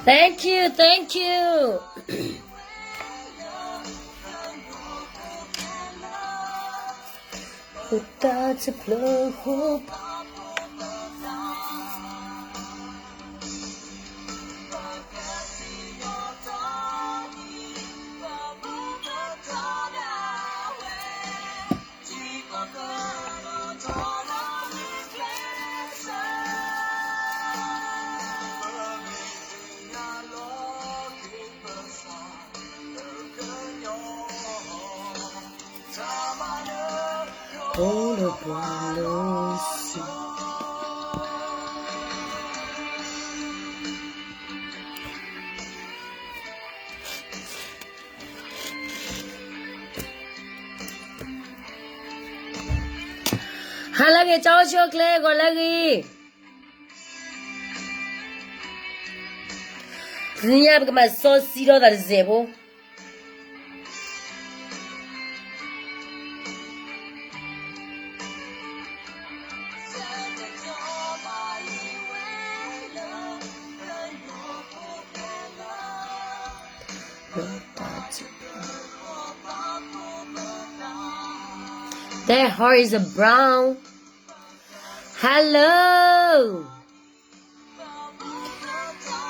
Thank you, thank you. တၢ်တဖျၢၣ် ဟါလၢအဂ့ၤ ကၠီအိၣ်ဆူၣ်အိၣ်ချ့ ဂီၤလၢအဂ့ၤ, တနံၤညါပကမၤစီဆှံထီၣ်သးတစဲးဖိ. That heart is a brown. Hello.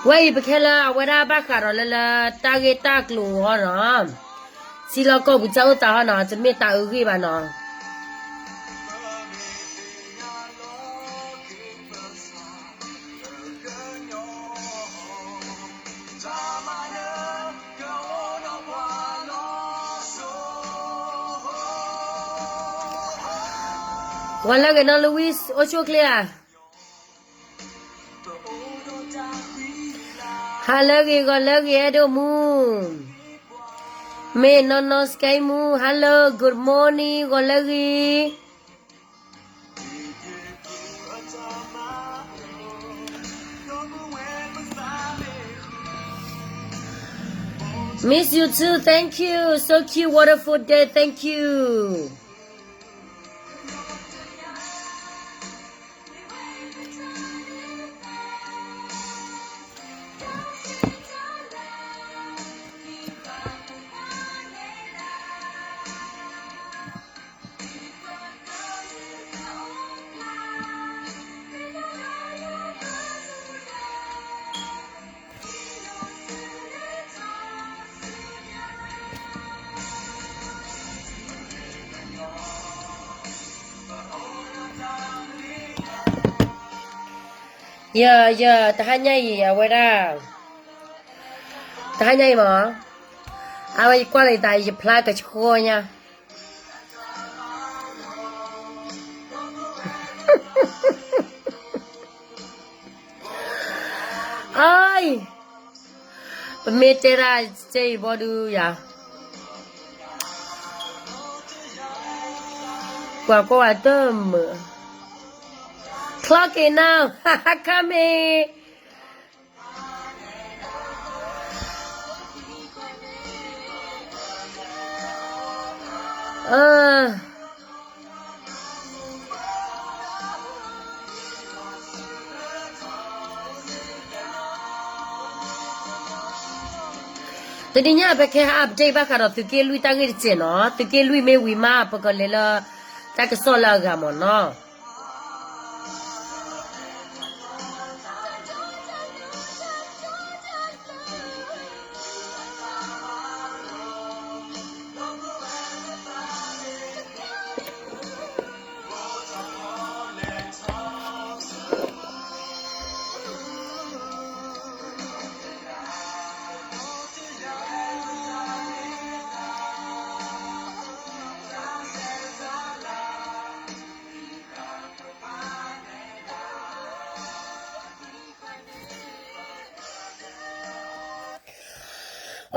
ဝဲအံၤပခဲလၢာ် အဝဲဒၣ်ဘၣ်ဃးဒီးလၢလၢတၢ်ဂ့ၢ်တၢ်ကျိၤဟီနီၤ, စံလီၤကီၢ်ပူၤ တၢ်အိၣ်သးဟီနီၤ, တမ့ၢ်တၢ်အဂ့ၢ်ဘၣ်နီၤ. ဂီၤလၢအဂ့ၤနီၤ Louis အိၣ်ဆူၣ်အိၣ်ချ့ဧါ. ဟါလၢအဂ့ၤ ဂီၤလၢအဂ့ၤ အဲၣ်ဒိးမူ, မ့ၢ်နီၢ်နီၢ်စကဲမူ hello good morning ဂီၤလၢအဂ့ၤ. Miss you too, thank you, so cute, wonderful day, thank you. ယ ယ တဟါညါအံၤ အဝဲဒၣ် တဟါညါအံၤမး အဝဲယကွၢ်လီၤယသး ယဖျါကဆှီညါ အံၤ ပမ့ၢ်တဲဒၣ်စဲအံၤဘီဒုယၤ ပှၤကွၢ်ဝဲတမုာ် Clock it now, coming. တနံၤညါပကဟဲ update ဘၣ်ဃးဒီးသုးက့လွံၢ်တၢ်ဂ့ၢ်တစဲးနီၤ, သုးက့လွံၢ်မ့ၢ်ဝံၤမး ပကလဲၤလၢ တၢ်ကစီၣ်လၢအဂၤမ့ၢ်နီၤ.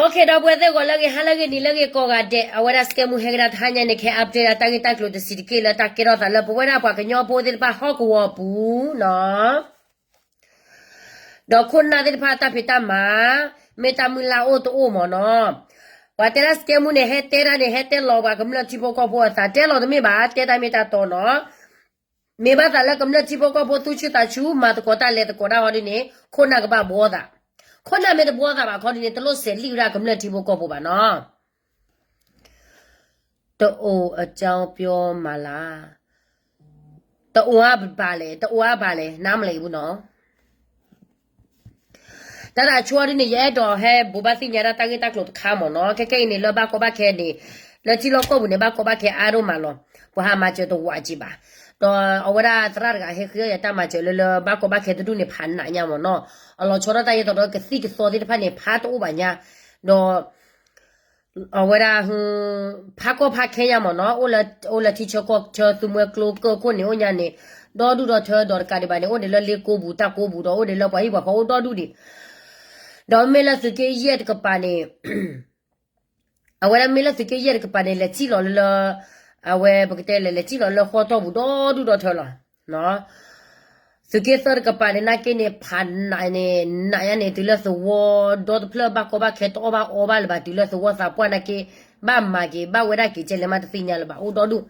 Okay ဒီပုၢ်ဝဲၢ်သ့ၣ် ဂီၤလၢအဂ့ၤ ဟါလၢအဂ့ၤ နံၤလၢအဂ့ၤ ကိးဂၤဒဲး အဝဲဒၣ်စကဲမူဟဲကဒါတဟါညါန့ၣ် ကဟဲ update တၢ်ဂ့ၢ်တၢ်ကျိၤတဆံးတက့ၢ်လၢတၢ်ကဲထီၣ်သးလၢ ပဝဲဒၣ်ပှၤကညီဖိသ့ၣ်တဖၣ်ဟီၣ်ကဝီၤပူၤနီၤ ဒီးခိၣ်နၢ်သ့ၣ်တဖၣ်တၢ်ဖံးတၢ်မၤ မ့ၢ်တၢ်မုၢ်လၢ်အိၣ်တအိၣ်မ့ၢ်နီၤ. ပှၤတဲဒၣ်စကဲမူန့ၣ် ဟဲတဲတၢ်န့ၣ် ဟဲတဲလီၤပှၤကမျၢၢ်ထံဖိကီၢ်ဖိအသး တဲလီၤတမ့ၢ်ဘၣ် တဲတၢ်မ့ၢ်တၢ်တီနီၤ. မ့ၢ်ဘၣ်သးလၢကမျၢၢ်ထံဖိကီၢ်ဖိသူၣ်ဆူၣ်သးဆူၣ် မၤသကိးတၢ်လဲၤသကိးတၢ်ဟီဒ်န့ၣ် ခိၣ်နၢ်ကဘၣ်ဘှီသး, ခိၣ်နၢ်မ့ၢ်တဘှီသးဘၣ်ခီဒုန့ၣ် တလိၣ်စဲးလံၣ်ဝဲဒၣ်ကမျၢၢ်ထံဖိကီၢ်ဖိဘၣ်နီၤ. တအိၣ်အကြောင်းပြောမလား, တအိၣ်အဘၣ်လဲၣ်, တအိၣ်အဘၣ်လဲၣ်, နမလီၤအံၤပူၤနီၤ. တၢ်တၢ်ဆိဒုန့ၣ် ယအဲၣ်ဒိးဟဲဘိးဘၣ်သ့ၣ်ညါဒၣ်တၢ်ဂ့ၢ်တၢ်ကျိၤတခါမ့ၢ်နီၤ. ခဲကဲအံၤန့ၣ် လၢဘၣ်ကီဘၣ်ခဲန့ၣ်, လၢထံလီၢ်ကီၢ်ပူၤန့ၣ် ဘၣ်ကီဘၣ်ခဲအါဒိၣ်မးလီၤ. ပှၤဟးမၤစၢၤတဝးက့ၤဘၣ်. ဒီးအဝဲဒၣ်သရၣ်တဂၤဟဲဃ့အီၣ်ယၤတၢ်မၤစၢၤလၢလၢဘၣ်ကီဘၣ်ခဲတဒူၣ်န့ၣ် ဖးနးညါမ့ၢ်နီၤ. အလီၤဆီဒၣ်တၢ်ယဲသိးဒီးကသံၣ်ကသီသ့ၣ်တဖၣ်န့ၣ် ဖးတအိၣ်ဘၣ်ညါ, ဒီး အဝဲဒၣ် ဖးကီၢ်ဖးခဲညါမ့ၢ်နီၤ, အိၣ်လၢထံဆၢကီၢ်ဆၢ သူမွဲကျိကၢၢ်ခိၣ်န့ၣ်အိၣ်ညါန့ၣ်, ဒီဒူၣ်ဒီထၢဒီးတကးဒံးဘၣ်န့ၣ် အိၣ်ဒံးလၢလ့ကိပူၤတၢ်ကိပူၤဒီး အိၣ်ဒံးလၢပှၤဟံၣ်ပှၤဃီအိၣ်ဒီဒူၣ်ဒံး. ဒီးမ့ၢ်လၢသုးက့ယဲၢ်တကပၤန့ၣ်, အဝဲဒၣ်မ့ၢ်လၢသုးက့ယဲၢ်တကပၤန့ၣ် လဲၤထံၣ်လီၤလၢလၢ, အဝဲပကတဲလဲၤလဲၤထံၣ်လီၤလၢဃီတီၢ်ပူၤဒီဒူၣ်ဒီထၢလီၤ. သုးက့သၢတကပၤန့ၣ် နာ်က့န့ၣ် ဖးနးန့ၣ် နးညါန့ၣ် တုၤလၢသဝီဒီတဖျၢၣ်ဘၣ်ကီဘၣ်ခဲတအီၣ်ဘၣ်အီဘၣ်လၢၤဘၣ်, တုၤလၢသဝီသးပှၢ်နာ်က့ ဘၣ်မၤက့ၤ ဘၣ်ဝဲဒၣ်က့ၤကဲလဲၣ်မးတသ့ၣ်ညါလၢၤဘၣ် အိၣ်ဒီဒူၣ်.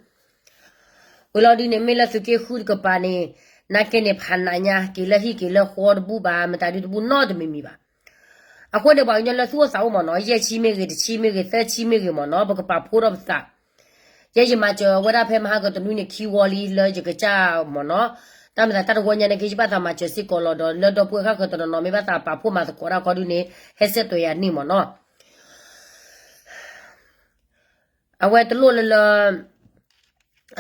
ဝံၤလီၤဒုန့ၣ် မ့ၢ်လၢသုးက့ဃုတကပၤန့ၣ်, နာ်က့န့ၣ် ဖးနးညါ က့ၤလၢဟံၣ်က့ၤလၢဃီတဘူၣ်ဘၣ်, မတၤဒုတဘူၣ်နီတမံၤမံၤဘၣ်. အဃိန့ၣ် ပှၤကညီလၢသူၣ်အိၣ်သးအိၣ်မ့ၢ်နီၤ, ယဲၢ်ဆံမ့ၢ်ဂ့ၤ, တဆံမ့ၢ်ဂ့ၤ, သၢဆံမ့ၢ်ဂ့ၤမ့ၢ်နီၤ, ပကပာ်ဖှိၣ်ထီၣ်ပသး ယဲယမၤစၢၤဝဲဒၣ်ဖဲမဟါကတနွံန့ၣ် ခံဝီလံလၢယကစၢ်မ့ၢ်နီၤ. တၢ်မၤသးတၢ်တဝီညါန့ၣ်က့ ယဘၣ်သးမၤစၢၤစ့ၢ်ကီးလီၤ. ဒီးလၢဒီပုၢ်ဝဲၢ်ဃၣ်ဃၢၤတနီၤနီၤ မ့ၢ်ဘၣ်သးပာ်ဖှိၣ်မၤသကိးတၢ်ခီဒုန့ၣ် ဟဲဆဲးတွဲယၤန့ၣ်မ့ၢ်နီၤ. အဝဲတလိၣ်လၢလၢ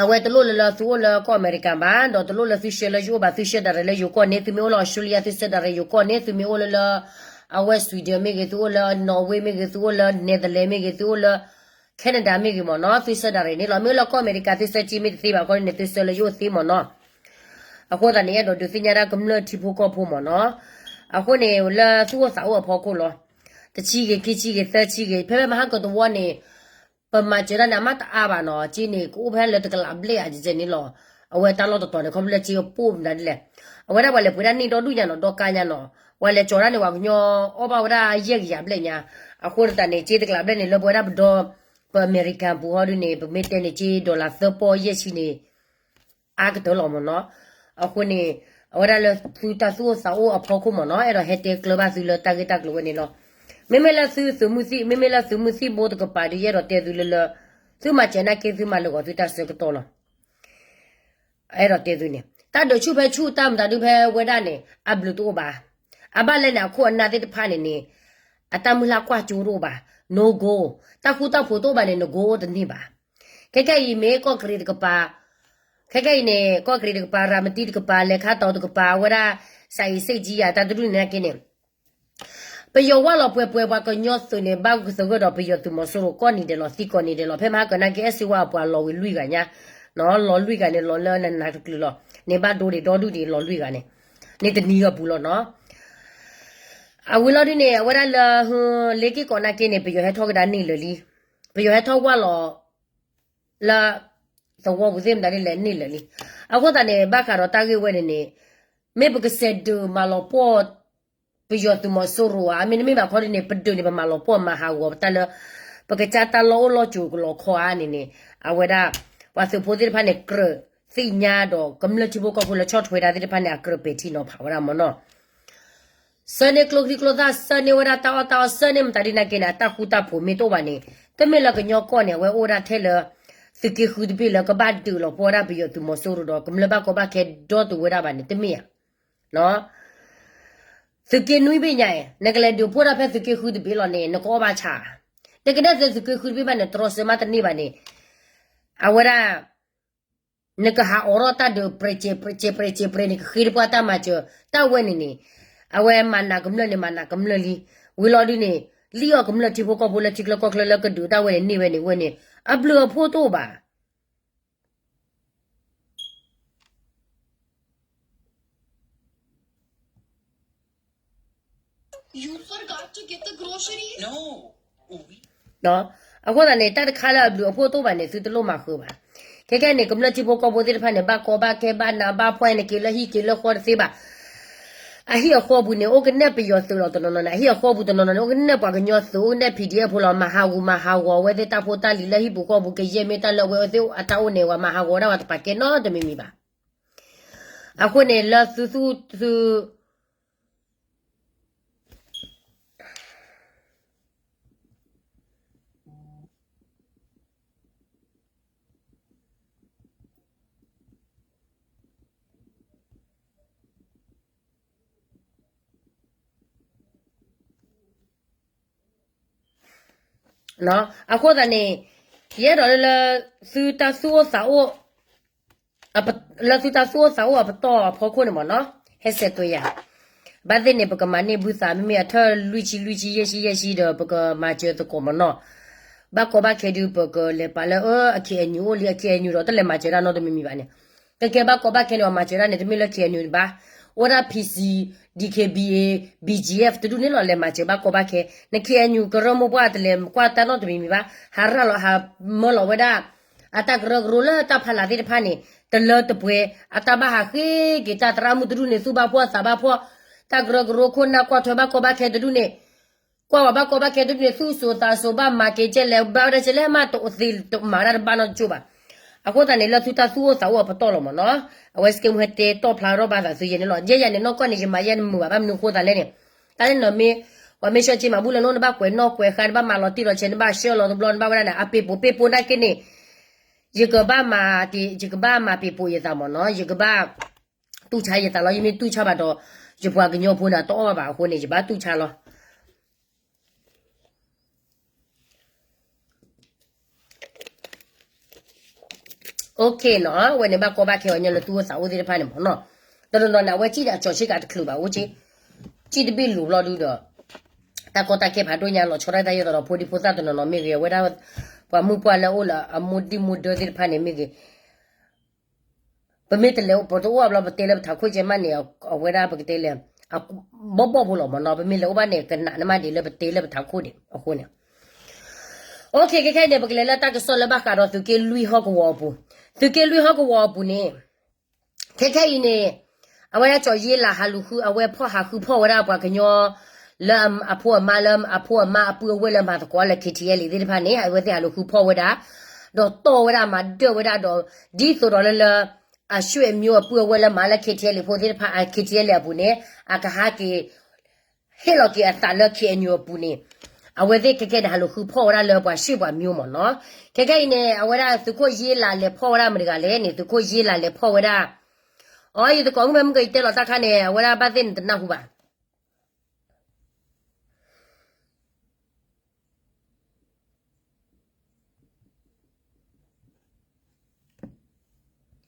အဝဲတလိၣ်လၢလၢသုအိၣ်လၢကီၢ်အမဲရကၤဘၣ်, ဒီးတလိၣ်လၢသုဆှၢလၢယအိၣ်ဘၣ်, သုဆှၢဒၣ်ရဲၣ်လၢယိၤကီၢ်န့ၣ်, သုမ့ၢ်အိၣ်လၢ Australia သုဆှၢဒၣ်ရဲၣ်ယိၤကီၢ်န့ၣ်, သုမ့ၢ်အိၣ်လၢလၢ အဝဲ Sweden မ့ၢ်ဂ့ၤ, သုအိၣ်လၢ Norway မ့ၢ်ဂ့ၤ, သုအိၣ်လၢ Netherlands မ့ၢ်ဂ့ၤ, သုအိၣ်လၢ Canada မ့ၢ်ဂ့ၤမ့ၢ်နီၤ, သုဆှၢဒၣ်ရဲၣ်န့ၣ်လီၤ. မ့ၢ်လၢကီၢ်အမဲရကၤသုဆှၢက့မ့ၢ်တသ့ဘၣ်ခီန့ၣ် သုဆှၢလၢယအိၣ်သ့မ့ၢ်နီၤ. အဃိသတးန့ၣ် အဲၣ်ဒိးဒုးသ့ၣ်ညါဒၣ်ကမျၢၢ်ထံဖိကီၢ်ဖိမ့ၢ်နီၤ. အဃိန့ၣ် လၢသုအိၣ်သးအိၣ်အဖီခိၣ်လီၤ. တဆံဂ့ၤ, ခံဆံဂ့ၤ, သၢဆံဂ့ၤ, ဖဲဖဲမဟါကတဝီန့ၣ် ပမၤစၢၤတၢ်န့ၣ် အမ့ၢ်တအါဘၣ်နီၤ, က့န့ၣ် ကအိၣ်ဖဲလၢတကလးဘျဲၣ်ဧါ ကဲန့ၣ်လီၤ. အဝဲတၢ်လီၢ်တတီၤန့ၣ် ခီဖျိလၢက့အပိၢ်မနုၤဒ်လဲၣ်. အဝဲဒၣ်ပှၤလဲၤပှ့ၤဒၣ်န့ၢ်ဒီဒူၣ်ညါနီၤ, ဒီကါညါနီၤ. ပှၤလဲၤကၠီၤဒၣ်န့ၣ် ပှၤကညီအီၣ်ဘၣ်ဝဲဒၣ်ယဲၢ်ကယၤဘျဲၣ်ညါ. အဃိသတးန့ၣ် က့တကလးဘျဲၣ်န့ၣ် လၢပဝဲဒၣ်ပဒီ ပအမဲရကၤပူၤဟီဒုန့ၣ် ပမ့ၢ်တဲန့ၣ် က့ dollar သၢပီၢ်ယဲၢ်ဆံန့ၣ် အါကတၢၢ်လီၤမ့ၢ်နီၤ. အဃိန့ၣ် အဝဲဒၣ်လၢသုတၢ်သူၣ်အိၣ်သးအိၣ်အဖီခိၣ်မ့ၢ်နီၤ, အဲၣ်ဒိးဟဲတဲကျၢၤဘၣ်သုလၢတၢ်ဂ့ၢ်တၢ်ကျိၤဝဲန့ၣ်လီၤ. မ့မ့ၢ်လၢသုသုးမုၢ်သံၣ်, မ့မ့ၢ်လၢသုးမုၢ်သံၣ်ဘိတကပၤဒုး ယအဲၣ်ဒိးတဲသုလၢလၢ သုမၤစၢၤနာ်က့ သုမၤလၢာ်ဂီၤသုတၢ်ဆၢကတီၢ်လီၤ. အဲၣ်ဒိးတဲသုန့ၣ် တၢ်ဒုးဆူၣ်ဖဲဆူၣ် တၢ်မတၤဒုးဖဲဝဲဒၣ်န့ၣ် အဘျုးတအိၣ်ဘၣ်. အဘၣ်လဲၣ်န့ၣ် အခိၣ်အနၢ်သ့ၣ်တဖၣ်န့ၣ်န့ၣ် အတၢ်မုၢ်လၢ်ကွၢ်ကၠိတအိၣ်ဘၣ်, no go. တၢ်ဃူတၢ်ဖိးတအိၣ်ဘၣ်န့ၣ် no go အိၣ်တန့ၢ်ဘၣ်. ခဲကဲအံၤမ့ၢ်ကီၢ်ကရံးတကပၤ, ခဲကဲအံၤန့ၣ် ကီၢ်ကရံးတကပၤ, ရၤမတံတကပၤ, လဲၤခါတီၤတကပၤ, အဝဲဒၣ် စးအံၤစ့ၣ်ကၠံယၤ တၢ်တဒူၣ်န့ၣ်နာ်က့န့ၣ် ပယီၤဝၢ်လီၤပှဲၤပှဲၤ ပှၤကညီသုးန့ၣ် ဘၣ်ကသဂၢၢ်ဒီးပယီၤသုးမီၤစိရိၤ ကိးနံၤဒဲးလီၤ သံကိးနံၤဒဲးလီၤ. ဖဲမဟါကနၣ်က့ အဲၣ်စ့ဝါအပှၤလီၤဝံၤလွံၢ်ဂၤညါ, လီၤလွံၢ်ဂၤန့ၣ် လီၤလၢနနၤတကလုာ်လီၤ. န့ၣ်ဘၣ်ဒိဒံးဒီဒူၣ်ဒံးလီၤလွံၢ်ဂၤန့ၣ်, န့ၣ်တနံၤအပူၤလီၤနီၤ. အဝံၤလီၤဒုန့ၣ် အဝဲဒၣ်လၢ လ့က့ၢ်ကီးနာ်က့န့ၣ် ပယီၤဟဲထီၣ်ကဒါန့ၢ်လၢာ်လံ. ပယီၤဟဲထီၣ်ဝၢ်လီၤ လၢ သဝီပူၤသ့ၣ်မတၤဒ်လဲၣ်န့ၢ်လၢာ်လံ. အဃိသတးန့ၣ် ဘၣ်ဃးဒီးတၢ်ဂ့ၢ်ဝဲန့ၣ်န့ၣ် မ့ၢ်ပကစဲးဒုးမၤလီၤပှီၢ် ပယီၤသုးမီၤစိရိၤဧါ, မ့တမ့ၢ်ဘၣ်ခီဒ်န့ၣ် ပဒုးန့ၣ် ပမၤလီၤပှီၢ်မၤဟးဂီၤပတၢ်လၢ ပကစၢ်တၢ်လီၢ်အိၣ်လီၢ်ကၠိၤကလီၤခီဧါန့ၣ်န့ၣ် အဝဲဒၣ် ပှၤသုးဖိသ့ၣ်တဖၣ်န့ၣ် ကြၢးသ့ၣ်ညါဒီး ကမျၢၢ်ထံဖိကီၢ်ဖိလၢဆီၣ်ထွဲတၢ်သ့ၣ်တဖၣ်န့ၣ် အကြၢးပဲာ်ထံနီၤဖးဝဲဒၣ်မ့ၢ်နီၤ. ဆှၢန့ၢ်ကျိချံကျိသၣ် ဆှၢန့ၢ်ဝဲဒၣ်တၢ်အီၣ်တၢ်အီ ဆှၢန့ၢ်မတၤဒ်န့ၣ်က့န့ၣ် အတၢ်ဃူတၢ်ဖိးမ့ၢ်တအိၣ်ဘၣ်န့ၣ် တမ့ၢ်လၢကညီကီၢ်န့ၣ် အဝဲအိၣ်ဝဲဒၣ်ထဲလၢ သုးက့ဃုတဘ့ၣ်လၢကဘၣ်ဒုးလီၤပှီၢ်ဝဲဒၣ်ပယီၤသုးမီၤစိရိၤဒီး ကမျၢၢ်ဘၣ်ကီဘၣ်ခဲဒီတူဝဲဒၣ်ဘၣ်န့ၣ် တမ့ၢ်ဧါ. သုးက့နွံဘ့ၣ်ညါအံၤ နကလဲၤဒုးဖှိၣ်တၢ်ဖဲသုးက့ဃုတဘ့ၣ်လီၤန့ၣ် နကအိၣ်ဘၣ်ဆၣ်, တကဒၢၣ်သုးက့ဃုတဘ့ၣ်ဘၣ်န့ၣ် တြီဆၢမးတန့ၢ်ဘၣ်န့ၣ် အဝဲဒၣ် နကဟးအိးထီၣ်တၢ်ဒုး ပြဲးစဲးပြဲးစဲးပြဲးန့ၣ် ကဃ့တပှၢ်တၢ်မၤစၢၤ တၢ်ဝဲန့ၣ်န့ၣ် အဝဲမၤနးကမျၢၢ်န့ၣ် မၤနးကမျၢၢ်လံ. ဝံၤလီၤဒုန့ၣ် လံၣ်အီၤကမျၢၢ်ထံဖိကီၢ်ဖိလၢထံချၢကီၢ်ချၢလၢကဒုးတၢ်ဝဲန့ၣ်န့ၢ်ဝဲန့ၣ် ဝဲန့ၣ် အဘျုးအဖှိၣ်တအိၣ်ဘၣ်. အဃိသတးန့ၣ် တၢ်တခါလၢအဘျုးအဖှိၣ်တအိၣ်ဘၣ်န့ၣ် သုတလိၣ်မၤဃုာ်ဘၣ်. ခဲကဲန့ၣ် ကမျၢၢ်ထံဖိကီၢ်ဖိသ့ၣ်တဖၣ်န့ၣ် ဘၣ်ကီဘၣ်ခဲဘၣ်နးဘၣ်ဖှီၣ်န့ၣ် က့ၤလၢဟံၣ်က့ၤလၢဃီတသ့ဘၣ်. အဟံၣ်အဃီပူၤန့ၣ် အိၣ်ကနဲၣ်ပယီၤသုးလီၤတနီၤနီၤန့ၣ် အဟံၣ်အဃီပူၤတနီၤနီၤန့ၣ် အိၣ်ကနဲၣ်ပှၤကညီသုး အိၣ်ကနဲၣ် PDF ဖိလီၤ မၤဟးဂူာ်မၤဟးဂီၤအဝဲသ့ၣ်တၢ်ဖိတၢ်လံၤ လၢဟံၣ်ပူၤဃီပူၤ ကယဲၢ်မ့ၢ်တၢ်လၢအဝဲသ့ၣ်အတၢ်အိၣ်န့ၣ် ဝဲမၤဟးဂီၤဒၣ်ဝဲတပာ်ကဲနီတမံၤမံၤဘၣ်. အဃိန့ၣ် လၢသုသုသု အဃိသတးန့ၣ် ယအဲၣ်ဒိးလၢ သုတၢ်သူၣ်အိၣ်သးအိၣ် လၢသုတၢ်သူၣ်အိၣ်သးအိၣ်အပတီၢ်အဖီခိၣ်န့ၣ်မ့ၢ်နီၤ ဟဲဆဲးသွဲယၤ, ဘၣ်သ့ၣ်န့ၣ် ပကမၤန့ၢ်ဘုသး မ့မ့ၢ်အထၢၣ်လွံၢ်ဆံ လွံၢ်ဆံ ယဲၢ်ဆံ ယဲၢ်ဆံဒီး ပကမၤစၢၤသကိးမ့ၢ်နီၤ, ဘၣ်ကီဘၣ်ခဲဒုး ပကလဲၤပာ်လၢအ KNU အိၣ်လံ အ KNU ဒီး တလဲၤမၤစၢၤတၢ်နီတမံၤမံၤဘၣ်န့ၣ်, ကဲကဲဘၣ်ကီဘၣ်ခဲန့ၣ် မၤစၢၤတၢ်န့ၣ် တမ့ၢ်လၢ KNU န့ၣ်ဘၣ်, အိၣ်ဒၣ် PC, DKBA, BGF တဒူၣ်န့ၣ်လီၤ လဲၤမၤစၢၤဘၣ်ကီဘၣ်ခဲ, န KNU ကရၢမိၢ်ပှၢ်တလဲၤကွၢ်တၢ်နီတမံၤမံၤဘၣ်, ဟးရၤလီၤဟးမၢလီၤဝဲဒၣ် အတၢ်ကရၢကရိလၢတၢ်ဖီလာ်သ့ၣ်တဖၣ်န့ၣ် တလၢတပှဲၤ, အတၢ်ဘၣ်ဟးဃ့က့ၤတၢ်သရၣ်မုၣ်တဒူၣ်န့ၣ် သူၣ်ဘၣ်ဖှီၣ်သးဘၣ်ဖှီၣ်, တၢ်ကရၢကရိခိၣ်နၢ်ကွၢ်ထွဲဘၣ်ကီဘၣ်ခဲတဒူၣ်န့ၣ်, ကွၢ်ဝဲဘၣ်ကီဘၣ်ခဲတဒူၣ်န့ၣ် သူၣ်စိၤသးစိၤဘၣ်မၤက့ၤကဲလဲၣ် ဘၣ်ဝဲဒၣ်ကဲလဲၣ်မးတအိၣ်သ့တမၤဝဲဒၣ်တဘၣ်နီတကၠိၢ်ဘၣ်, အဃိသတးန့ၣ် လၢသုတၢ်သူၣ်အိၣ်သးအိၣ်အပတီၢ်လီၤမ့ၢ်နီၤ, အဝဲစကဲမုၢ်ဟဲတဲတီၣ်ဖျါထီၣ်ဘၣ်သးသုယဲန့ၣ်လီၤ, ယဲယၤန့ၣ် နီၢ်ကီၢ်န့ၣ် ယမၤယဲနမုာ်ဘၣ် ဘၣ်မနုၤအဃိသတးလဲၣ်န့ၣ်, တၢ်လၢနမ့ၢ် ပှၤမ့ၢ်ဆှၢက့ၤမၤဘူၣ်လၢနအိၣ် နဘၣ်ကွဲးနီၣ်ကွဲးဃါ နဘၣ်မၤလီၤတံၢ်လီၤဆဲး နဘၣ်ဆှၢလီၤတဘျီ နဘၣ်ဝဲဒၣ်န့ၣ် အပ့ၤပိာ်ပ့ၤပိာ်နာ်က့န့ၣ်, ယကဘၣ်မၤ, ယကဘၣ်မၤပ့ၤပိာ်ယသးမ့ၢ်နီၤ, ယကဘၣ် တူၢ်ဆါယသးလီၤ, ယမ့ၢ်တူၢ်ဆါဘၣ်ဒီး ယပှၤကညီဖိန့ၣ် တအီၣ်ဘၣ်အဃိန့ၣ် ယဘၣ်တူၢ်ဆါလီၤ. OK နီၤ, အဝဲန့ၣ်ဘၣ်ကီဘၣ်ခဲအီၤညီလၢသူၣ်အိၣ်သးအိၣ်သ့ၣ်တဖၣ်န့ၣ်မ့ၢ်နီၤ, တနီၤနီၤန့ၣ် အဝဲစံၣ်ဒီးအစီၤဆ့ကၤတချုးဘၣ်အိၣ်က့, စံၣ်တဘ့ၣ်လိၤဘျီဒုဒီး တၢ်ကီတၢ်ခဲဖးဒိၣ်ညါ လီၤဆီဒၣ်တၢ်ယဲၢ်သီဒီးဖိဒံဖိသၣ်တနီၤနီၤမ့ၢ်ဂ့ၤ, အဝဲဒၣ် ပှၤမုၢ်ပှၢ်လၢအအိၣ်လၢအမိၢ်ဒံၣ်မိၢ်ဒၢသ့ၣ်တဖၣ်န့ၣ်မ့ၢ်ဂ့ၤ, ပမ့ၢ်တလဲၤ ပတအိၣ်ဘျီ ပတဲလၢပထးခိၣ်ကဲမးန့ၣ် အဝဲဒၣ်ပကတဲလဲၣ်, ဘီၣ်ဘီၣ်ဖိလီၤမ့ၢ်နီၤ, ပမ့ၢ်လဲၤအိၣ်ဘၣ်န့ၣ် ကနးန့ၢ်မးဒ်လၢပတဲလၢပထးခိၣ်န့ၣ်အဃိန့ၣ်. OK ခဲခဲအံၤန့ၣ် ပကလဲၤလၢတၢ်ကစီၣ်လၢဘၣ်ဃးဒီးသုးက့လွံၢ်ဟီၣ်ကဝီၤအပူၤ, သုးက့လွံၢ်ဟီၣ်ကဝီၤအပူၤန့ၣ် ခဲခဲအံၤန့ၣ် အဝဲဒၣ်ကၠီၤယ့လးဟးလူၤဃု အဝဲဖီၣ်ဟးဃုဖီၣ်ဝဲဒၣ်ပှၤကညီ လၢအဖိအမါလၢအဖိအမါအပုၢ်အဝဲၢ်လၢမၤသကိးလၢ KTLA သ့ၣ်တဖၣ်န့ၣ် အဝဲသ့ၣ်ဟးလူၤဃုဖီၣ်ဝဲဒၣ်, ဒီးတီၢ်ဝဲဒၣ်မၤဒၢၣ်ဝဲဒၣ်ဒီး ဒ်သိးဒီးလၢလၢ အဆွေမျိုးအပုၢ်အဝဲၢ်လၢမၤလၢ KTLA ဖိသ့ၣ်တဖၣ် KTLA အပူၤန့ၣ် အကဟးက့ၤ ဟ့ၣ်လီၤက့ၤအသးလၢ KNU အပူၤန့ၣ်, အဝဲသ့ၣ်ခဲခဲန့ၣ် ဟးလူၤဃုဖီၣ်ဝဲဒၣ်လၢပှၤဆွေပှၤမျိုးမ့ၢ်နီၤ. ခဲခဲအံၤန့ၣ် အဝဲဒၣ်သုးခိၣ်ယ့လးလဲၤဖီၣ်ဝဲဒၣ်မတၤတဂၤလဲၣ်န့ၣ် သုးခိၣ်ယ့လးလဲၤဖီၣ်ဝဲဒၣ်, အီ ယသကိးမုၣ်မ့ၢ်မုၢ်ကယတဲလီၤတၢ်ခါန့ၣ် အဝဲဒၣ်ဘၣ်သ့ၣ်န့ၣ်တနၢ်ဟူဘၣ်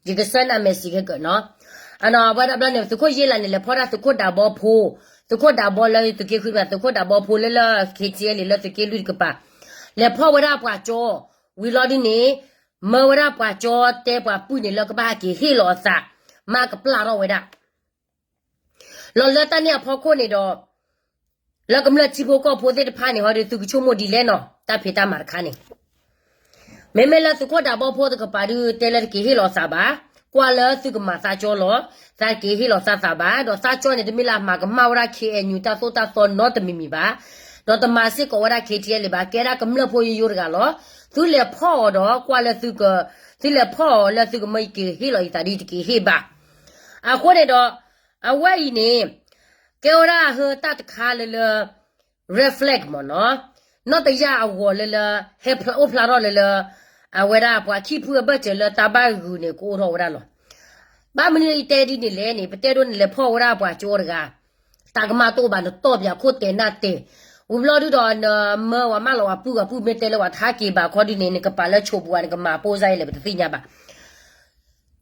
ယကစၢနၤမဲာ်စံးခဲကနီၤ, အဝဲဒၣ်ဘျီန့ၣ် သုးခိၣ်ယ့လးန့ၣ် လဲၤဖီၣ်ဒၣ်သုးခိၣ်ဒးဘီဖိ, သုးခိၣ်ဒးဘီလၢသုးက့ဃုတကပၤ သုးခိၣ်ဒးဘီဖိလၢလၢ KTLA လၢသုးက့လွံၢ်တကပၤ, လဲၤဖီၣ်ဝဲဒၣ်ပှၤကၠီ, ဝံၤလီၤဒုန့ၣ်, မၢဝဲဒၣ်ပှၤကၠီတဲပှၤပုၢ်န့ၣ်လၢကဘၣ်ဟဲက့ၤဟ့ၣ်လီၤအသး, မ့ၢ်ကပျၢ်ထီၣ်ဝဲဒၣ် လီၤလၢတၢ်န့ၣ်အဖီခိၣ်န့ၣ်ဒီး, လၢကမျၢၢ်ထံဖိကီၢ်ဖိသ့ၣ်တဖၣ်န့ၣ် ဟီဒီးသုကဆိကမိၣ်ဒ်လဲၣ်နီၤ တၢ်ဖံးတၢ်မၤတခါန့ၣ်, မ့မ့ၢ်လၢသုးခိၣ်ဒးဘီဖိတကပၤဒုတဲလၢတက့ၤဟ့ၣ်လီၤသးဘၣ်, ကွၢ်လၢသုကမၤသးကၠီလီၤ, သးတက့ၤဟ့ၣ်လီၤသးသးဘၣ်, ဒီးသးကၠီန့ၣ် တမ့ၢ်လၢအမၤကမၣ်ဝဲဒၣ် KNU တၢ်သိၣ်တၢ်သီနီတမံၤမံၤဘၣ်, ဒီးတမၤစ့ၢ်ကီးဝဲဒၣ် KTLA ဘၣ်, ကဲဒၣ်ကမျၢၢ်ဖိယိယိတဂၤလီၤ, သုလဲၤဖီၣ်အီၤဒီးကွၢ်လၢသုက, သုလဲၤဖီၣ်အီၤလၢသုကမၢယက့ၤဟ့ၣ်လီၤယသးဒ်တက့ၤဟ့ၣ်ဘၣ်, အဃိန့ၣ်ဒီး, အဝဲအံၤန့ၣ်, ကဲဝဲဒၣ်အဟၢတၢ်တခါလၢလၢ red flag မ့ၢ်နီၤ, နီၢ်တယၢ်အဂီၤလၢလၢ ဟဲဖျါအိၣ်ဖျါထီၣ်လၢလၢ, အဝဲဒၣ်ပှၤခံဖုအဘၢၣ်စၢၤလၢတၢ်ဘၣ်ဂုာ်န့ၣ် ကအိၣ်ထီၣ်ဝဲဒၣ်လီၤ. ဘၣ်မနုၤယတဲဒ်န့ၣ်လဲၣ်န့ၣ် ပတဲဒိးန့ၣ်လဲၤဖီၣ်ဝဲဒၣ်ပှၤကၠီတဂၤ, တၢ်ကမၣ်တအိၣ်ဘၣ် နတီၢ်ပၠးခိၣ်တဲာ်နၢ်တဲာ်, ဝံၤဘျီဒုဒီးနမၢဝဲမၢလီၤဝဲပုၢ်ဝဲပုၢ်မ့ၢ်တဲလၢဝဲတဟးက့ၤဘၣ်ခီဒုန့ၣ် နကပာ်လၢဆိးပူၤဝဲ နကမၤပိၢ်စၢ်ယဲလဲၣ် ပတသ့ၣ်ညါဘၣ်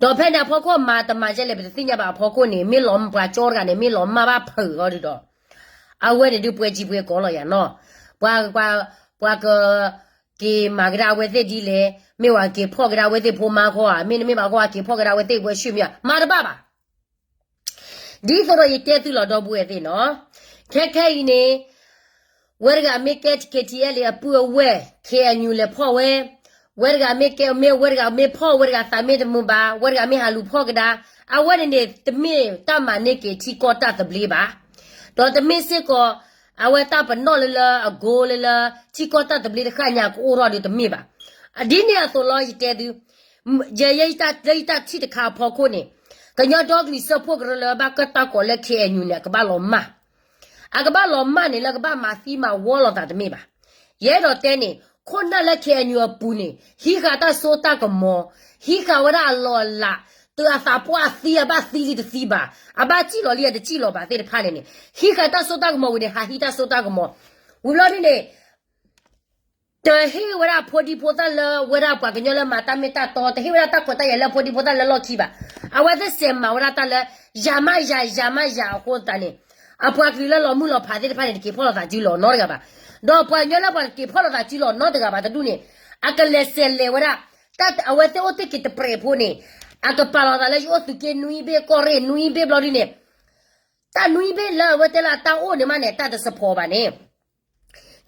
ဒီးဖဲန့ၣ်အဖီခိၣ်မၤတမၤယဲလဲၣ် ပတသ့ၣ်ညါဘၣ်အဖီခိၣ်န့ၣ် မ့ၢ်လီၤပှၤကၠီတဂၤန့ၣ် မ့ၢ်လီၤမၢ်ဘၣ်ဖုးအီၤဒုဒီး, အဝဲန့ၣ်ဒုပှဲၤကံပှဲၤကီလီၤယၤနီၤ, ပှၤ, ပှၤ, ပှၤက, က့ၤမၤကဒါအဝဲသ့ၣ်ဒ်လဲၣ်, မ့ၢ်ဝဲက့ၤဖီၣ်ကဒါအဝဲသ့ၣ်ဖိမါခီဧါ, မ့တမ့ၢ်ဘၣ်ခီဧါ က့ၤဖီၣ်ကဒါအဝဲသ့ၣ်ဝဲၡ့မ့ၢ်ဧါ, မၤတဘၣ်ဘၣ် ဒ်သိးဒီးယတဲသုလီၤဒီပုၢ်ဝဲၢ်သ့ၣ်နီၤ, ခဲခဲအံၤန့ၣ် ဝဲတဂၤမ့ၢ်ကဲ KTLA အပုၢ်အဝဲၢ် KNU လဲၤဖီၣ်ဝဲ, ဝဲတဂၤမ့ၢ်ကဲ မ့ၢ်ဝဲတဂၤမ့ၢ်ဖီၣ် ဝဲတဂၤသးမ့ၢ်တမုာ်ဘၣ် ဝဲတဂၤမ့ၢ်ဟးလူၤဖီၣ်ကဒါ, အဝဲန့ၣ်န့ၣ် တမ့ၢ်တၢ်မၤန့ၢ်က့ၤထံကီၢ်တၢ်သဘျ့ဘၣ်, ဒီးတမ့ၢ်စ့ၢ်ကီး အဝဲတၢ်ပနီၣ်လၢလၢအ goal လၢလၢ ထံကီၢ်တၢ်သဘျ့တဃၣ်ညါကအိၣ်ထီၣ်ဒုတမ့ၢ်ဘၣ်. ဒ်န့ၣ်အသိးလီၤ ယတဲသု ယဲ လၢယတၢ်ထံၣ်တခါအဖီခိၣ်န့ၣ်, ကညီဒီကလုာ်စၢဖှိၣ်ကရၢလၢဘၣ်ကၢၣ်တၢ်ကိးလၢ KNU န့ၣ် အကဘၣ်လီၤမၢ်, အကဘၣ်လီၤမၢ်န့ၣ် လၢကဘၣ်မၤသံမၤဝီလိာ်သးတမ့ၢ်ဘၣ်. ယအဲၣ်ဒိးတဲန့ၣ် ခိၣ်နၢ်လၢ KNU အပူၤန့ၣ် ဟံးဃာ်တၢ်စိတၢ်ကမီၤ, ဟံးဃာ်ဝဲဒၣ်အလီၢ်အလး, တုၤအသးပှၢ်သံ အဘၣ်သံလံတသံဘၣ်, အဘၣ်စံၣ်လီၤလံအတစံၣ်လီၤဘၣ်သ့ၣ်တဖၣ်န့ၣ်န့ၣ်, ဟံးဃာ်တၢ်စိတၢ်ကမီၤဝံၤန့ၣ် ဟးဟံးတၢ်စိတၢ်ကမီၤ, ဝံၤဘျီဒ်န့ၣ် တဟ့ၣ်ဝဲဒၣ်ဖိဒံဖိသၣ်လၢဝဲဒၣ်ပှၤကညီလၢမၤတၢ်မ့ၢ်တၢ်တီ, တဟ့ၣ်ဝဲဒၣ်တၢ်ခွဲးတၢ်ယာ်လၢဖိဒံဖိသၣ်လၢလီၢ်ခံဘၣ်. အဝဲသ့ၣ်စးမၤဝဲဒၣ်တၢ်လၢ ယၤမးယၤ ယၤမးယၤအဃိသတးန့ၣ်, အပှၤကလုာ်လၢလီၤမုၢ်လီၤဖးသ့ၣ်တဖၣ်န့ၣ် တက့ၤဖီၣ်လိာ်သးစုလီၤနီတဂၤဘၣ်. ဒီးပှၤကညီလၢပှၤတက့ၤဖီၣ်လိာ်သးစုလီၤနီတဂၤဘၣ်တဒူၣ်န့ၣ်, အကလဲၤစဲးလဲၤဝဲဒၣ်, တၢ်အဝဲသ့ၣ်အိၣ်တ့ၢ်က့ၤတပြဲးဖိန့ၣ်, အကပာ်လီၤသးလၢယအိၣ်သုးက့နွံဘ့ၣ်ကီၢ်ရ့ၣ်နွံဘ့ၣ်ဘျီဒ်န့ၣ်, တၢ်နွံဘ့ၣ်လၢအဝဲတဲလၢအတၢ်အိၣ်န့ၣ်မးန့ၣ် တၢ်တစးဖီၣ်ဘၣ်န့ၣ်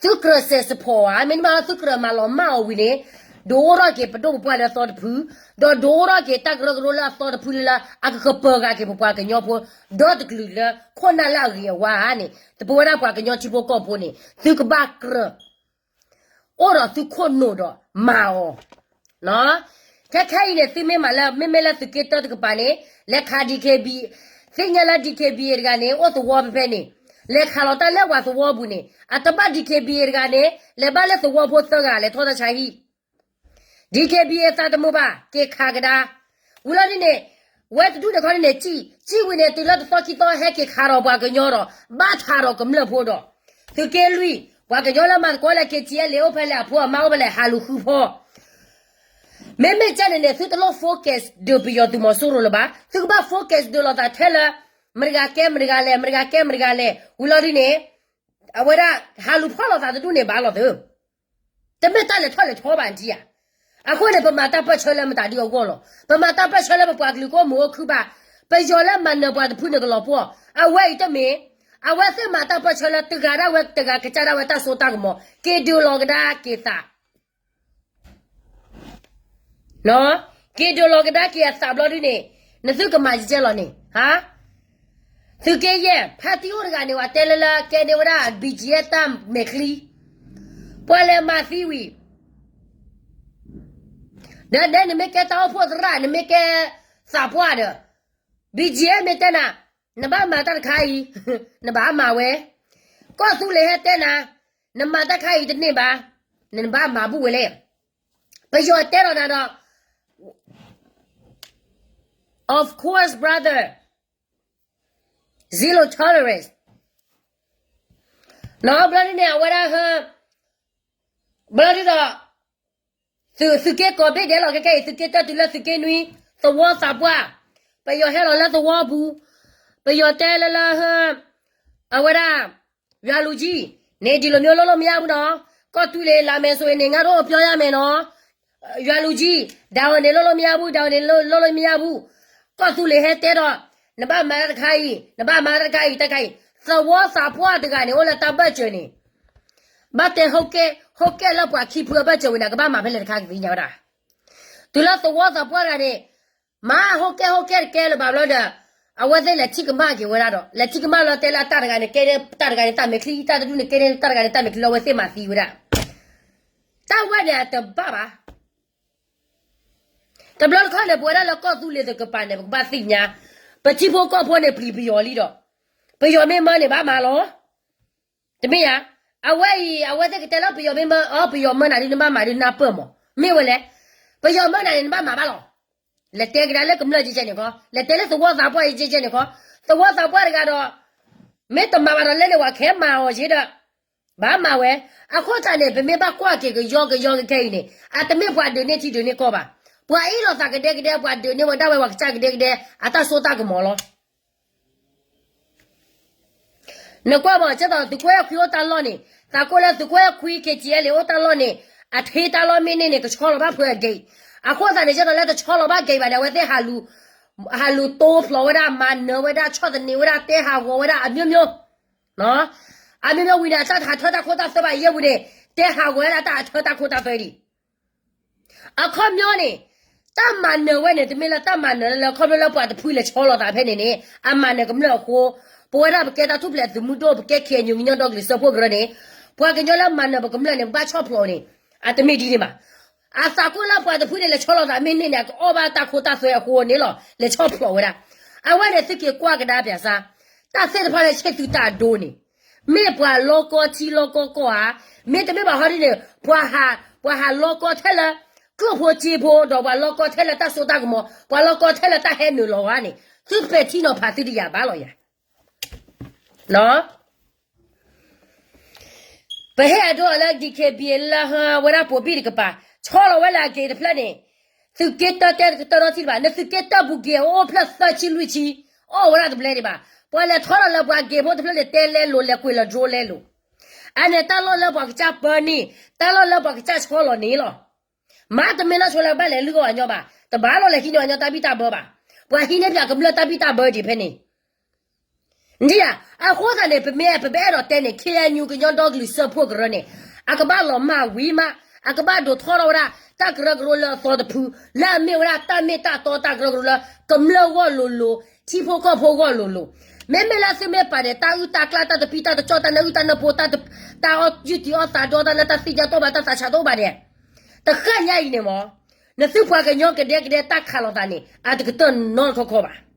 သုကြၢးစဲးစးဖီၣ်ဧါ, မ့တမ့ၢ်သုကြၢးမၤလီၤမၢ်အီၤဝံၤန့ၣ်, ဒုးအိၣ်ထီၣ်က့ၤပဒိၣ်ပပှၢ်လၢအသီတဖု, ဒီးဒုးအိၣ်ထီၣ်က့ၤတၢ်ကရၢကရိလၢအသီတဖုလၢလၢ အကကပၢၤဂၤက့ၤပပှၤကညီဖိ, ဒီတကလုာ်လၢခိၣ်နၢ်လၢအဂ့ၤအဝါဧါန့ၣ်, တပဝဲဒၣ်ပှၤကညီထံဖိကီၢ်ဖိန့ၣ် သုကဘၣ်ကြၢး အိၣ်ဒီးသုခိၣ်နူာ်ဒီးမၤအီၤ ခဲခဲအံၤန့ၣ် သုမ့ၢ်မၤလၢ မ့မ့ၢ်လၢသုးက့တၢတကပၤန့ၣ် လဲၤခး DKB, သ့ၣ်ညါလၢ DKBA တဂၤန့ၣ် အိၣ်သဝီဖဲဖဲန့ၣ်, လဲၤခးလီၤတၢ်လၢပှၤသဝီပူၤန့ၣ် အတဘၣ် DKBA တဂၤန့ၣ် လဲၤဘၣ်လၢသဝီဖိသၢဂၤ လဲၤထီၣ်တၢ်ဆါဟံၣ် DKBA သးတမုာ်ဘၣ် က့ၤခးကဒါ, ဝံၤလီၤဒ်န့ၣ်, ဝဲတဒူၣ်န့ၣ်ခီန့ၣ် စံၣ်, စံၣ်ဝံၤန့ၣ် တုၤလၢတသီခံသီ ဟဲက့ၤခးဒီးပှၤကညီဒီး ဘၣ်ထးဒီးကမျၢၢ်ဖိဒီး, သုးက့လွံၢ်, ပှၤကညီလၢမၤသကိးလၢ KTLA အိၣ်ဖဲလဲၣ် အဖိအမါအိၣ်ဖဲလဲၣ် ဟးလူၤဃုဖီ မ့မ့ၢ်ကဲန့ၣ်န့ၣ် သုတလိၣ် focus ဒုးပယီၤသုးမီၤစိရိၤလၢၤဘၣ်, သုကဘၣ် focus ဒုးလိာ်သးထဲလၢ မတဂၤကဲမတဂၤလဲၣ် မတဂၤကဲမတဂၤလဲၣ် ဝံၤလီၤဒ်န့ၣ်, အဝဲဒၣ် ဟးလူၤဖီၣ်လိာ်သးတဒူၣ်န့ၣ်ဘၣ်လီၤသု တမ့ၢ်တၢ်လဲၤထီၣ်လဲၤထီဘၣ်နထံၣ်ဧါ. အဃိန့ၣ် ပမၤတၢ်ပၢၢ်ဆၢလၢမတၤဒုအဂီၢ်လီၤ. ပမၤတၢ်ပၢၢ်ဆၢလၢပပှၤကလုာ်ကအိၣ်မုာ်အိၣ်ခုၣ်ဘၣ်. ပယီၤလၢမၤနၢၤပှၤတဖုန့ၣ်ကလီၤပှီၢ်. အဝဲအံၤတမ့ၢ်, အဝဲသ့ၣ်မၤတၢ်ပၢၢ်ဆၢလၢတဂၤဒၣ်ဝဲတဂၤကစၢ်ဒၣ်ဝဲတၢ်စိတၢ်ကမီၤ, က့ၤဒုးလီၤကဒါက့ၤသး က့ၤဒုးလီၤကဒါက့ၤအသးဘျီဒ်န့ၣ်, နသုကမၤကဲလီၤန့ၣ်, ဟါ, သုးက့ယဲၢ် ဖါတံၢ်အိၣ်တဂၤန့ၣ် ပှၤတဲလၢလၢကဲန့ၢ်ဝဲဒၣ် BGF တၢ်မဲာ်ချံ, ပှၤလဲၤမၤသံဝံၤ, ဒီးဒဲနမ့ၢ်ကဲတၢ်အိၣ်ဖှိၣ်သရၣ် နမ့ၢ်ကဲသးပှၢ်ဒီး, BGF မ့ၢ်တဲနၤ, နဘၣ်မၤတၢ်တခါအံၤ, နဘၣ်မၤဝဲ, ကီၢ်သူလ့ၤဟဲတဲနၤ, နမၤတၢ်ခါအံၤတန့ၢ်ဘၣ်, နဘၣ်မၤဘူၣ်ဝဲလဲၣ်. ပယီၤတဲလီၤနၤဒီး of course brother, zero tolerance နီၤ ဘျီဒ်န့ၣ် အဝဲဒၣ်ဟၢ, ဘျီဒ်ဒီး, သုးက့ကိးဘ့ၣ်ဒဲးလီၤ ခဲခဲအံၤ သုးက့တၢတုၤလၢသုးက့နွံ, သဝီသးပှၢ်, ပယီၤဟဲလီၤလၢသဝီပူၤ, ပယီၤတဲလၢလၢဟၢ, အဝဲဒၣ် ယွၤလူၤကံ, န့ၣ်ဒ်လိာ်မ့ၢ်လိၣ်လိာ်မ့ၢ်ယါဘူးနီၤ, ကီၢ်သူလ့ၤလၢမဲာ်ဆိအံၤန့ၣ် ငါတို့ပြောရမယ်နီၤ, ယွၤလူၤကံ, ဒါဝဲန့ၣ်လိၣ်လိာ်မ့ၢ်ယါဘူး, ဒါဝဲန့ၣ်လိၣ်လိာ်မ့ၢ်ယါဘူး, ကီၢ်သူလ့ၤဟဲတဲဒီး, နဘၣ်မၤတၢ်တခါအံၤ, နဘၣ်မၤတၢ်တခါအံၤ တၢ်ခါအံၤ, သဝီသးပှၢ်တဂၤန့ၣ် အိၣ်လၢတၢ်ဘၢၣ်စၢၤန့ၣ်, ဘၣ်တဲ ဟိကဲလၢပှၤခံဖုအဘၢၣ်စၢၤဝံၤန့ၣ် ကဘၣ်မၤဖဲလဲၣ်တခါကသ့ၣ်ညါဝဲဒၣ်, တုၤလၢသဝီသးပှၢ်တဂၤန့ၣ်, မၤဟိကဲဟိကဲတကဲလၢၤဘၣ်ဘျီဒီး, အဝဲသ့ၣ်လဲၤထံၣ်ကမၣ်က့ၤဝဲဒၣ်ဒီး လဲၤထံၣ်ကမၣ်လီၤတဲလၢအတၢ်တဂၤန့ၣ် ကဲန့ၢ်တၢ်တဂၤန့ၣ် တၢ်မဲာ်ချံ, တၢ်တဒူၣ်န့ၣ် ကဲန့ၢ်တၢ်တဂၤန့ၣ် တၢ်မဲာ်ချံလီၤ အဝဲသ့ၣ်မၤသံဝဲဒၣ်, တၢ်ဝဲန့ၣ်အတဘၣ်ဘၣ် တဘျီတခီန့ၣ် ပဝဲဒၣ်လၢကီၢ်သူလ့ၤတကပၤန့ၣ် ပကဘၣ်သ့ၣ်ညါ, ပထံဖိကီၢ်ဖိန့ၣ် ပျံၤပယီၤလံဒီး, ပယီၤမ့ၢ်မၢန့ၣ် ဘၣ်မၤလီၤ, တမ့ၢ်ဧါ, အဝဲအံၤ အဝဲသ့ၣ်ကတဲလၢပယီၤမ့ၢ်မၢ, အီ ပယီၤမၢနၤဒ်နဘၣ်မၤဒ်နၢ်ပၢၢ်မး, မ့ၢ်ဝဲလဲၣ်, ပယီၤမၢနၤန့ၣ် နဘၣ်မၤဘၣ်လီၤ, လဲၤတဲကဒါလၢကမျၢၢ်ကဲကဲန့ၣ်ခီ, လဲၤတဲလၢသဝီသးပှၢ်အံၤကဲကဲန့ၣ်ခီ, သဝီသးပှၢ်တဂၤဒီး, မ့ၢ်တမၤဘၣ်ဒီးလဲၣ်န့ၣ် ပှၤခဲမၤအီၤက့ဒီး ဘၣ်မၤဝဲ, အဃိသတးန့ၣ် ပမ့ၢ်ဘၣ်ကွၢ်က့ၤကယီကယီခဲခဲအံၤန့ၣ် အတမ့ၢ်ပှၤဒုးန့ၢ်ထံဒုးန့ၢ်ကီၢ်ဘၣ်, ပှၤအ့ၣ်လိာ်သးကဒဲကဒဲ ပှၤဒုးန့ၢ်ဝဲဒၣ်ဝဲပှၤကစၢ်ကဒဲကဒဲ အတၢ်စိတၢ်ကမီၤလီၤ. နကွၢ်မး ကဲသိးသုးခိၣ်အဲၣ်ခွံအိၣ်တၢ်လီၢ်န့ၣ်, သးကိၢ်လၢသုးခိၣ်အဲၣ်ခွံ KTLA အိၣ်တၢ်လီၢ်န့ၣ်, အထံတၢ်လီၢ်မ့ၢ်န့ၢ်န့ၣ် ကဆီလီၤဘၣ်ဖဲအဂ့ၤ, အဃိသတးန့ၣ် ကဲသိးလၢတဆီလီၤဘၣ်ဂ့ၤဘၣ်န့ၣ် အဝဲသ့ၣ် ဟးလူၤတိဖျိးဝဲဒၣ် မၤနၢၤဝဲဒၣ် ဆီၣ်သနံးဝဲဒၣ် တဲဟးဂီၤဝဲဒၣ် အမျိုးမျိုး အမျိုးမျိုးဝံၤန့ၣ် အတၢ်ဟးထၢတၢ်ခိတၢ်သွဲဘၣ်ယဲၢ်ပူၤန့ၣ်, တဲဟးဂီၤဝဲဒၣ်တၢ်ဟးထၢတၢ်ခိတၢ်သွဲဒံး, အခီပညီန့ၣ်, တၢ်မၤနၢၤဝဲန့ၣ် တမ့ၢ်လၢတၢ်မၤနၢၤလၢခီဖျိလၢပှၤတဖုလဲၤဆီလီၤသးဖဲန့ၣ်န့ၣ် အမၤနၢၤကမျၢၢ်အဃိ, ပဝဲဒၣ်ပကဲတၢ်ထူၣ်ဖျဲးသုးမုၢ်ဒိၣ် ပကဲ KNU ကညီဒီကလုာ်စၢဖှိၣ်ကရၢန့ၣ်, ပှၤကညီလၢမၤနၢၤပကမျၢၢ်န့ၣ် ပဘၣ်ဆီၣ်ဖျိးန့ၣ်, အတမ့ၢ်ဒ်န့ၣ်ဘၣ်. အသးကိၢ်လၢပှၤတဖုန့ၣ် လဲၤဆီလီၤသးမ့ၢ်န့ၢ်န့ၣ် အကအီၣ်ဘၣ်တၢ်ခိတၢ်သွဲအဃိန့ၣ်လီၤ လဲၤဆီၣ်ဖျိးဝဲဒၣ်. အဝဲန့ၣ်သုက့ၤကွၢ်ကဒါပၠးစါ, တၢ်သ့ၣ်တဖၣ်လၢဆ့ၣ်သုးတၢ်ဒိန့ၣ်, မ့ၢ်ပှၤလီကီထံလီကီကီၢ်ဧါ, မ့တမ့ၢ်ဘၣ်ဟီဒ်န့ၣ် ပှၤဟးလီကီထဲလၢ ကျိၣ်ဖိစ့ဖိ ဒီးပှၤလီကီထဲလၢတၢ်စိတၢ်ကမီၤ, ပှၤလီကီထဲလၢတၢ်ဟဲနုာ်လီၤဧါန့ၣ် သုပဲာ်ထံနီၤဖးသုတယၤဘၣ်လီၤယၤ နီၤ. ပဟ့ၣ်အဒိလၢ DKBA လၢဟဝဲဒၣ်ပိာ်ဘံၣ်တကပၤ, ဆီလီၤဝဲလၢအက့ၤတဖျၢၣ်န့ၣ်, သုးက့တၢတဲတကတၢထီထံၣ်တဘၣ်, နသုးက့တၢပူၤက့ၤအိၣ်ဖျၢၣ်သၢဆံလွံၢ်ဆံ, အီၣ်ဝဲဒၣ်တဘျဲဒံးဘၣ်. ပှၤလဲၤထီၣ်လီၤလၢပှၤက့ၤဖိတဖျၢၣ်န့ၣ် တဲလဲလိာ်လဲကွံာ်လီၤဒြိလဲလိာ်. အန့ၣ်တၢ်လီၢ်လၢပှၤကစၢ်ပၢန့ၢ်, တၢ်လီၢ်လၢပှၤကစၢ်ဆီလီၤန့ၣ်လီၤ. မ့တမ့ၢ်နီၢ်ဆိလၢဘၣ်လဲၤလုၢ်အီၣ်အညီဘၣ်, တဘၣ်လီၤလဲၤဟံးန့ၢ်အီၣ်ညီတၢ်ဘံၣ်တၢ်ဘၢဘၣ်. ပှၤဟံးန့ၢ်ပၠးကမျၢၢ်တၢ်ဘံၣ်တၢ်ဘၢဒံးဖဲန့ၣ် ဒ်အဃိသတးန့ၣ် ပမ့ၢ်ပအဲၣ်ဒိးတဲန့ၣ် KNU ကညီဒီကလုာ်စၢဖှိၣ်ကရၢန့ၣ်, အကဘၣ်လီၤမၢ်ဝံၤမး, အကဘၣ်ဒိးထီထီၣ်ဝဲဒၣ် တၢ်ကရၢကရိလၢအသီတဖု, လၢအမ့ၢ်ဝဲဒၣ်တၢ်မ့ၢ်တၢ်တီတၢ်ကရၢကရိလၢ ကမျၢၢ်ဂီၢ်လိၤလိၤ, ထံဖိကီၢ်ဖိဂီၢ်လိၤလိၤ. မ့မ့ၢ်လၢသုမ့ၢ်ပာ်ဒီး တၢ်အုၣ်တၢ်ကျၢ် တၢ်တပံတၢ်တကၠီၣ် တၢ်နၢအုၣ်တၢ်နၢဖိ တၢ်, တၢ်အီၣ်ယုၢ်တံၢ်အီၣ်သးဒီ တၢ်လၢတၢ်သ့ၣ်ညါတအိၣ်ဘၣ် တၢ်သးဆးတအိၣ်ဘၣ်န့ၣ်, တဃၣ်ညါအံၤန့ၣ်မ့ၢ် နသုပှၤကညီကဒဲကဒဲတၢ်ခးလိာ်သးန့ၣ် အတကတၢၢ်နီတခီခီဘၣ်.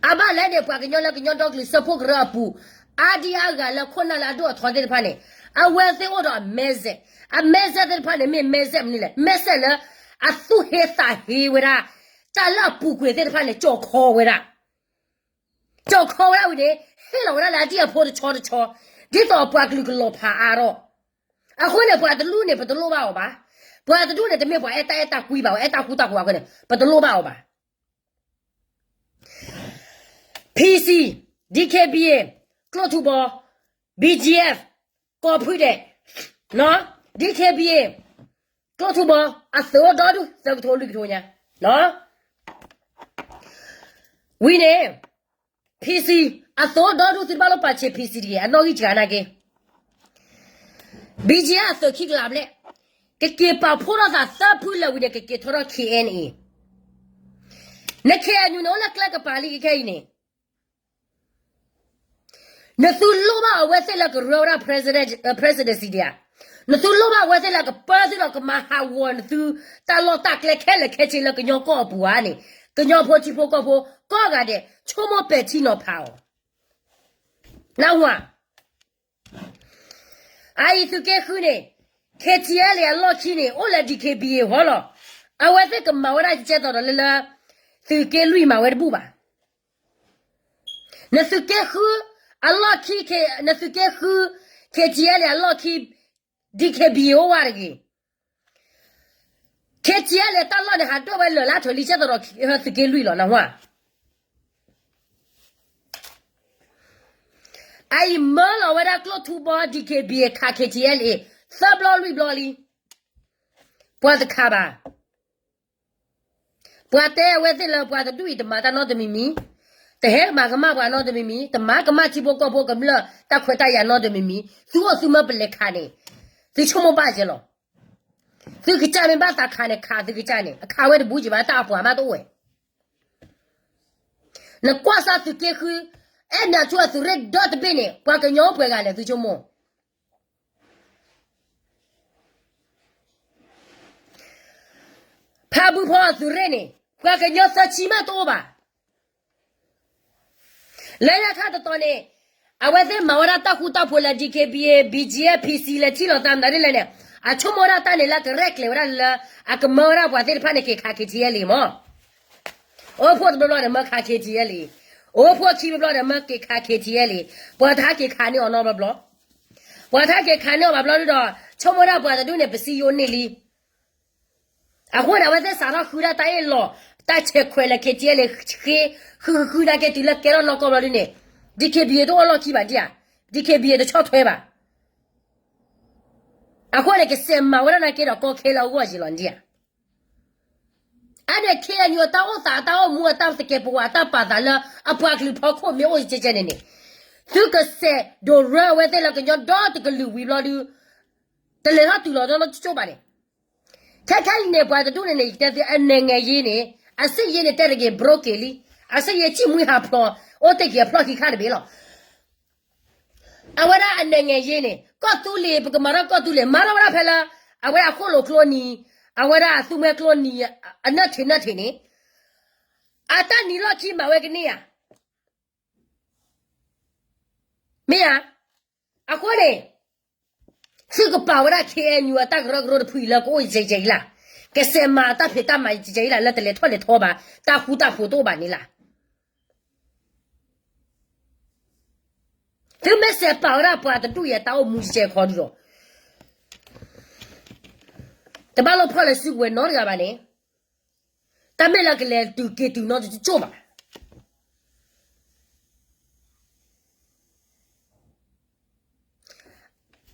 အဘၣ်လဲၣ်န့ၣ် ပှၤကညီလၢကညီဒီကလုာ်စၢဖှိၣ်ကရၢအပူၤ, အါဒံအါဂၤလၢခိၣ်နၢ်လၢအဒိၣ်အထီသ့ၣ်တဖၣ်န့ၣ်, အဝဲသ့ၣ်အိၣ်ဒီးအမဲစဲး, အမဲစဲးသ့ၣ်တဖၣ်န့ၣ် မ့ၢ်မဲစဲးမနုၤလဲၣ်, မဲစဲးလၢ အသူၣ်ဟ့သးဟ့ဝဲဒၣ် တၢ်လၢအပူၤကွံာ်သ့ၣ်တဖၣ်န့ၣ် ကၠီၤခီဝဲဒၣ် ကၠီၤခီဝဲဒၣ်ဝံၤန့ၣ် ဟ့ၣ်လီၤဝဲဒၣ်လၢအဒံၣ်အဖိတဆီတဆီ, ဒ်သိးပှၤကလုာ်ကလီၤဖးအါထီၣ်. အဃိန့ၣ် ပှၤတဒူၣ်န့ၣ် ပတလိၣ်ဘၣ်အီၤဘၣ်. ပှၤတဒူၣ်န့ၣ် တမ့ၢ်ပှၤအဲၣ်တၢ်အဲၣ်တၢ်ကွံဘၣ်, အဲၣ်တၢ်ဃူတၢ်ဖိးအဃိန့ၣ် ပတလိၣ်ဘၣ်အီၤဘၣ်. PC, DKBA, ကျိၣ်ထူဘီ, BGF, ကီၢ်ဖုဒဲး, DKBA, ကျိၣ်ထူဘီ, အသုးအိၣ်ဒီဒူၣ် သၢကထိလွံၢ်ကထိညါ, ဝံၤန့ၣ် PC, အသုးအိၣ်ဒီဒူၣ် သုတဘၣ်လိၣ်ပာ်ဆံး PC တဂ့ၤ, အနီၣ်ဂံၢ်စှၤနာ်က့ BGF အသုးခံကလးဘျဲၣ်, ကက့ၤပာ်ဖှိၣ်ထီၣ်သးသၢဖုလၢာ်ဝံၤန့ၣ် ကက့ၤထီထီၣ် KNA. န KNU န့ၣ် အိၣ်လၢကျဲကပၤလံခဲအံၤန့ၣ်, နသုလိၣ်ဘၣ်အဝဲသ့ၣ်လၢကရၢဝဲဒၣ် president, presidency ဒံးဧါ. နသုလိၣ်ဘၣ်အဝဲသ့ၣ်လၢကပၢသုဒီးကမၤဟးဂီၤနသုတၢ်လီၢ်တၢ်ကျဲခဲလၢာ်ခဲဆ့လၢကညီကီၢ်အပူၤဧါန့ၣ်, ကညီဖိထံဖိကီၢ်ဖိကိးဂၤဒဲး ဆိကမိၣ်ပဲာ်ထံနီၤဖးအီၤ. နၢ်ဟူဧါ. အအံၤသုးက့ဃုန့ၣ်, KTLA အလီၢ်ခံန့ၣ် အိၣ်လၢ DKBA ဟီလီၤ. အဝဲသ့ၣ်ကမၤဝဲဒၣ်ကဲသိးဒီးလၢလၢ သုးက့လွံၢ်မၤဝဲတဘူၣ်ဘၣ်. နသုးက့ဃုအလီၢ်ခံ, နသုးက့ဃု KTLA အလီၢ်ခံ DKBA အိၣ်ဝဲတဂ့ၤ. KTLA တၢ်လီၢ်န့ၣ် ဟးဒိၣ်ဝဲလၢာ်လၢထၢၣ်လံကဲသိးဒီး သုးက့လွံၢ်လီၤ နၢ်ဟူဧါ. အအံၤမၢလီၤဝဲဒၣ်ကျိၣ်ထူဘီ DKBA ခး KTLA သၢဘျီလွံၢ်ဘျီလံ. ပှၤတခးဘၣ်. ပှၤတဲအဝဲသ့ၣ်လၢပှၤတဒူၣ်အံၤတမၤတၢ်နီတမံၤမံၤ, တဟဲမၤကမၣ်ပှၤနီတမံၤမံၤ, တမၤကမၣ်ထံဖိကီၢ်ဖိကမျၢၢ်တၢ်ခွဲးတၢ်ယာ်နီတမံၤမံၤ, သုအိၣ်သုမၢပလဲၤခးန့ၣ်, သုဆိကမိၣ်ဘၣ်ကဲလီၤ. သုကစၢ်မ့ၢ်ဘၣ်သးခးန့ၣ် ခးသုကစၢ်န့ၣ်, အခးဝဲတဘူးက့ၤဘၣ် တၢ်အပှၤမးတအိၣ်ဝဲ. နကွၢ်စၢ်သုးက့ဃု, အဲၣ်နၤထူအသုးရ့ၣ်ဒီတဘ့ၣ်န့ၣ် ပှၤကညီအိၣ်ပှဲၤဂၤလဲၣ် သုဆိကမိၣ်. ဖးဘုဖီအသုးရ့ၣ်န့ၣ် ပှၤကညီသၢဆံမးတအိၣ်ဘၣ်. လၢညါခါတတီၤန့ၣ် အဝဲသ့ၣ်မၤဝဲဒၣ်တၢ်ဃူတၢ်ဖိးလၢ DKBA, BGF, PC လဲၤထံၣ်လိာ်သးမတၤဒ်လဲၣ်န့ၣ်, အဆိကမိၣ်ဝဲဒၣ်တၢ်န့ၣ်လၢကရဲၣ်ကျဲၤဝဲဒၣ်လၢ အကမၢဝဲဒၣ်ပှၤသ့ၣ်တဖၣ်န့ၣ်က့ၤခး KTLA မး. အိၣ်ဖှိၣ်တဘျီဘျီန့ၣ်မၢခး KTLA, အိၣ်ဖှိၣ်ခံဘျီဘျီန့ၣ်မၢက့ၤခး KTLA, ပှၤတဟးက့ၤခးန့ၢ်အီၤနီတဘျီဘျီ, ပှၤတဟးက့ၤခးန့ၢ်အီၤဘၣ်ဘျီဒုဒီး ဆိကမိၣ်ဒၣ်ပှၤတဒူၣ်န့ၣ် ပစံယိန့ၢ်လံ. အဃိန့ၣ် အဝဲသ့ၣ်စးထီၣ်ဃုဒၣ်တၢ်အ့ၣ်လိာ်, တၢ်ဆဲးခွဲးလၢ KTLA ဃ့, ဃုဃုဃုနာ်က့တုၤလၢကဲထီၣ်နီၢ်ကီၢ်ဘျီဒုန့ၣ်, DKBA တအိၣ်လီၢ်ခံဘၣ်ဒံးဧါ, DKBA တဆီၣ်ထွဲဘၣ်. အဃိန့ၣ် ကစဲးမၤဝဲဒၣ်နာ်က့ဒီးကီခဲလၢာ်အဂီၢ်ယံၤလီၤဒံးဧါ. အန့ၣ် KNU အတၢ်အိၣ်သး အတၢ်အိၣ်မူ အတၢ်သကဲးပဝး အတၢ်ပာ်သးလၢအပှၤကလုာ်ဖီခိၣ်မ့ၢ်အိၣ်ကဲကဲန့ၣ်န့ၣ်, သုကစဲးဒိးရၢအဝဲသ့ၣ်လၢကညီဒီတကလုာ်ဝံၤဘျီဒု တလဲၤထီၣ်တုၤလီၤနီတကၠိၢ်ဘၣ်န့ၣ်. ခဲခဲအံၤန့ၣ် ပှၤတဒူၣ်န့ၣ်န့ၣ် ယတဲသု အနံၤငယ်ရေးန့ၣ် အစစ်ရေးန့ၣ် တဲတဂ့ၤ brokenလံ. အစစ်ရေး ချစ်မွေးဟးဖျိး အိၣ်တ့ၢ်က့ၤအဖျီၣ်ခံခါတဘ့ၣ်လီၤ. အဝဲဒၣ်အနံၤငယ်ရေးန့ၣ် ကီၢ်သူလ့ၤ ပကမၤထီၣ်ကီၢ်သူလ့ၤ မၤထီၣ်ဝဲဒၣ်ဖဲလၢ အဝဲဒၣ်အဃိၣ်လိာ်ကျိနံၤ, အဝဲဒၣ်အသူမှဲကျိနံၤ အနၢၣ်ထံးနၢၣ်ထံးန့ၣ် အတၢ်နံၤလီၢ်ခံမၤဝဲကန့ၢ်ဧါ. မ့ၢ်ဧါ. အဃိန့ၣ် သုကပာ်ဝဲဒၣ် KNU အတၢ်ကရၢကရိတဖုအံၤလၢကအိၣ်ယဲၢ်ယဲၢ်အံၤလၢ်, ကစဲးမၤတၢ်ဖံးတၢ်မၤယဲၢ်ယဲၢ်အံၤလၢ် လၢတလဲၤထီၣ်လဲၤထီဘၣ်, တၢ်ဃူတၢ်ဖိးတအိၣ်ဘၣ်န့ၣ်လၢ်. သုမ့ၢ်စဲးပာ်ဝဲဒၣ်ပှၤတဒူၣ်အံၤအတၢ်အိၣ်မူယဲၢ်ခီဒုဒီး, တဘၣ်လီၢ်ဖီၣ်လၢစုကဝဲၤနီတဂၤဘၣ်န့ၣ်, တၢ်မ့ၢ်လၢကလဲၤတုၤက့ၤတုၤနီတကၠိၢ်ဘၣ်.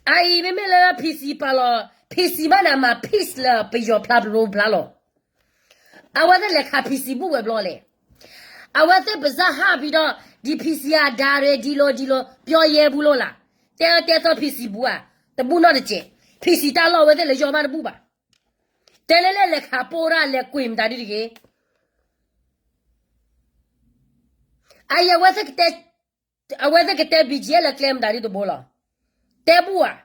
အအံၤမ့မ့ၢ်လၢ PC ပာ်လီၤ, PC မးန့ၣ် အမၤ peace လၢပယီၤဖျါဖျိဖျါလီၤ. အဝဲသ့ၣ်လဲၤခး PC ဘူၣ်ဝဲၤဘျီလဲၣ်. အဝဲသ့ၣ်ပစၢ်ဟးဖံဒီး ဒ် PC အဒါရ့ ဒ်လီၤဒ်လီၤ ပျီယဲၢ်ဘူၣ်လီၤလၢ်, တဲအၢတဲသီ PC ဘူၣ်ဧါ, တဘူၣ်နီတစဲး, PC တၢ်လီၢ်အဝဲသ့ၣ်လဲၤယီၢ်မးတဘူၣ်ဘၣ်. တဲလၢလဲၤခးပိၢ်ဒၣ်လဲၤကွံာ်မတၤဒ်တဂ့ၤ. အအံၤ အဝဲသ့ၣ်ကတဲ BGF လၢကျဲမတၤဒ်တဘိလီၤ. တဲဘူၣ်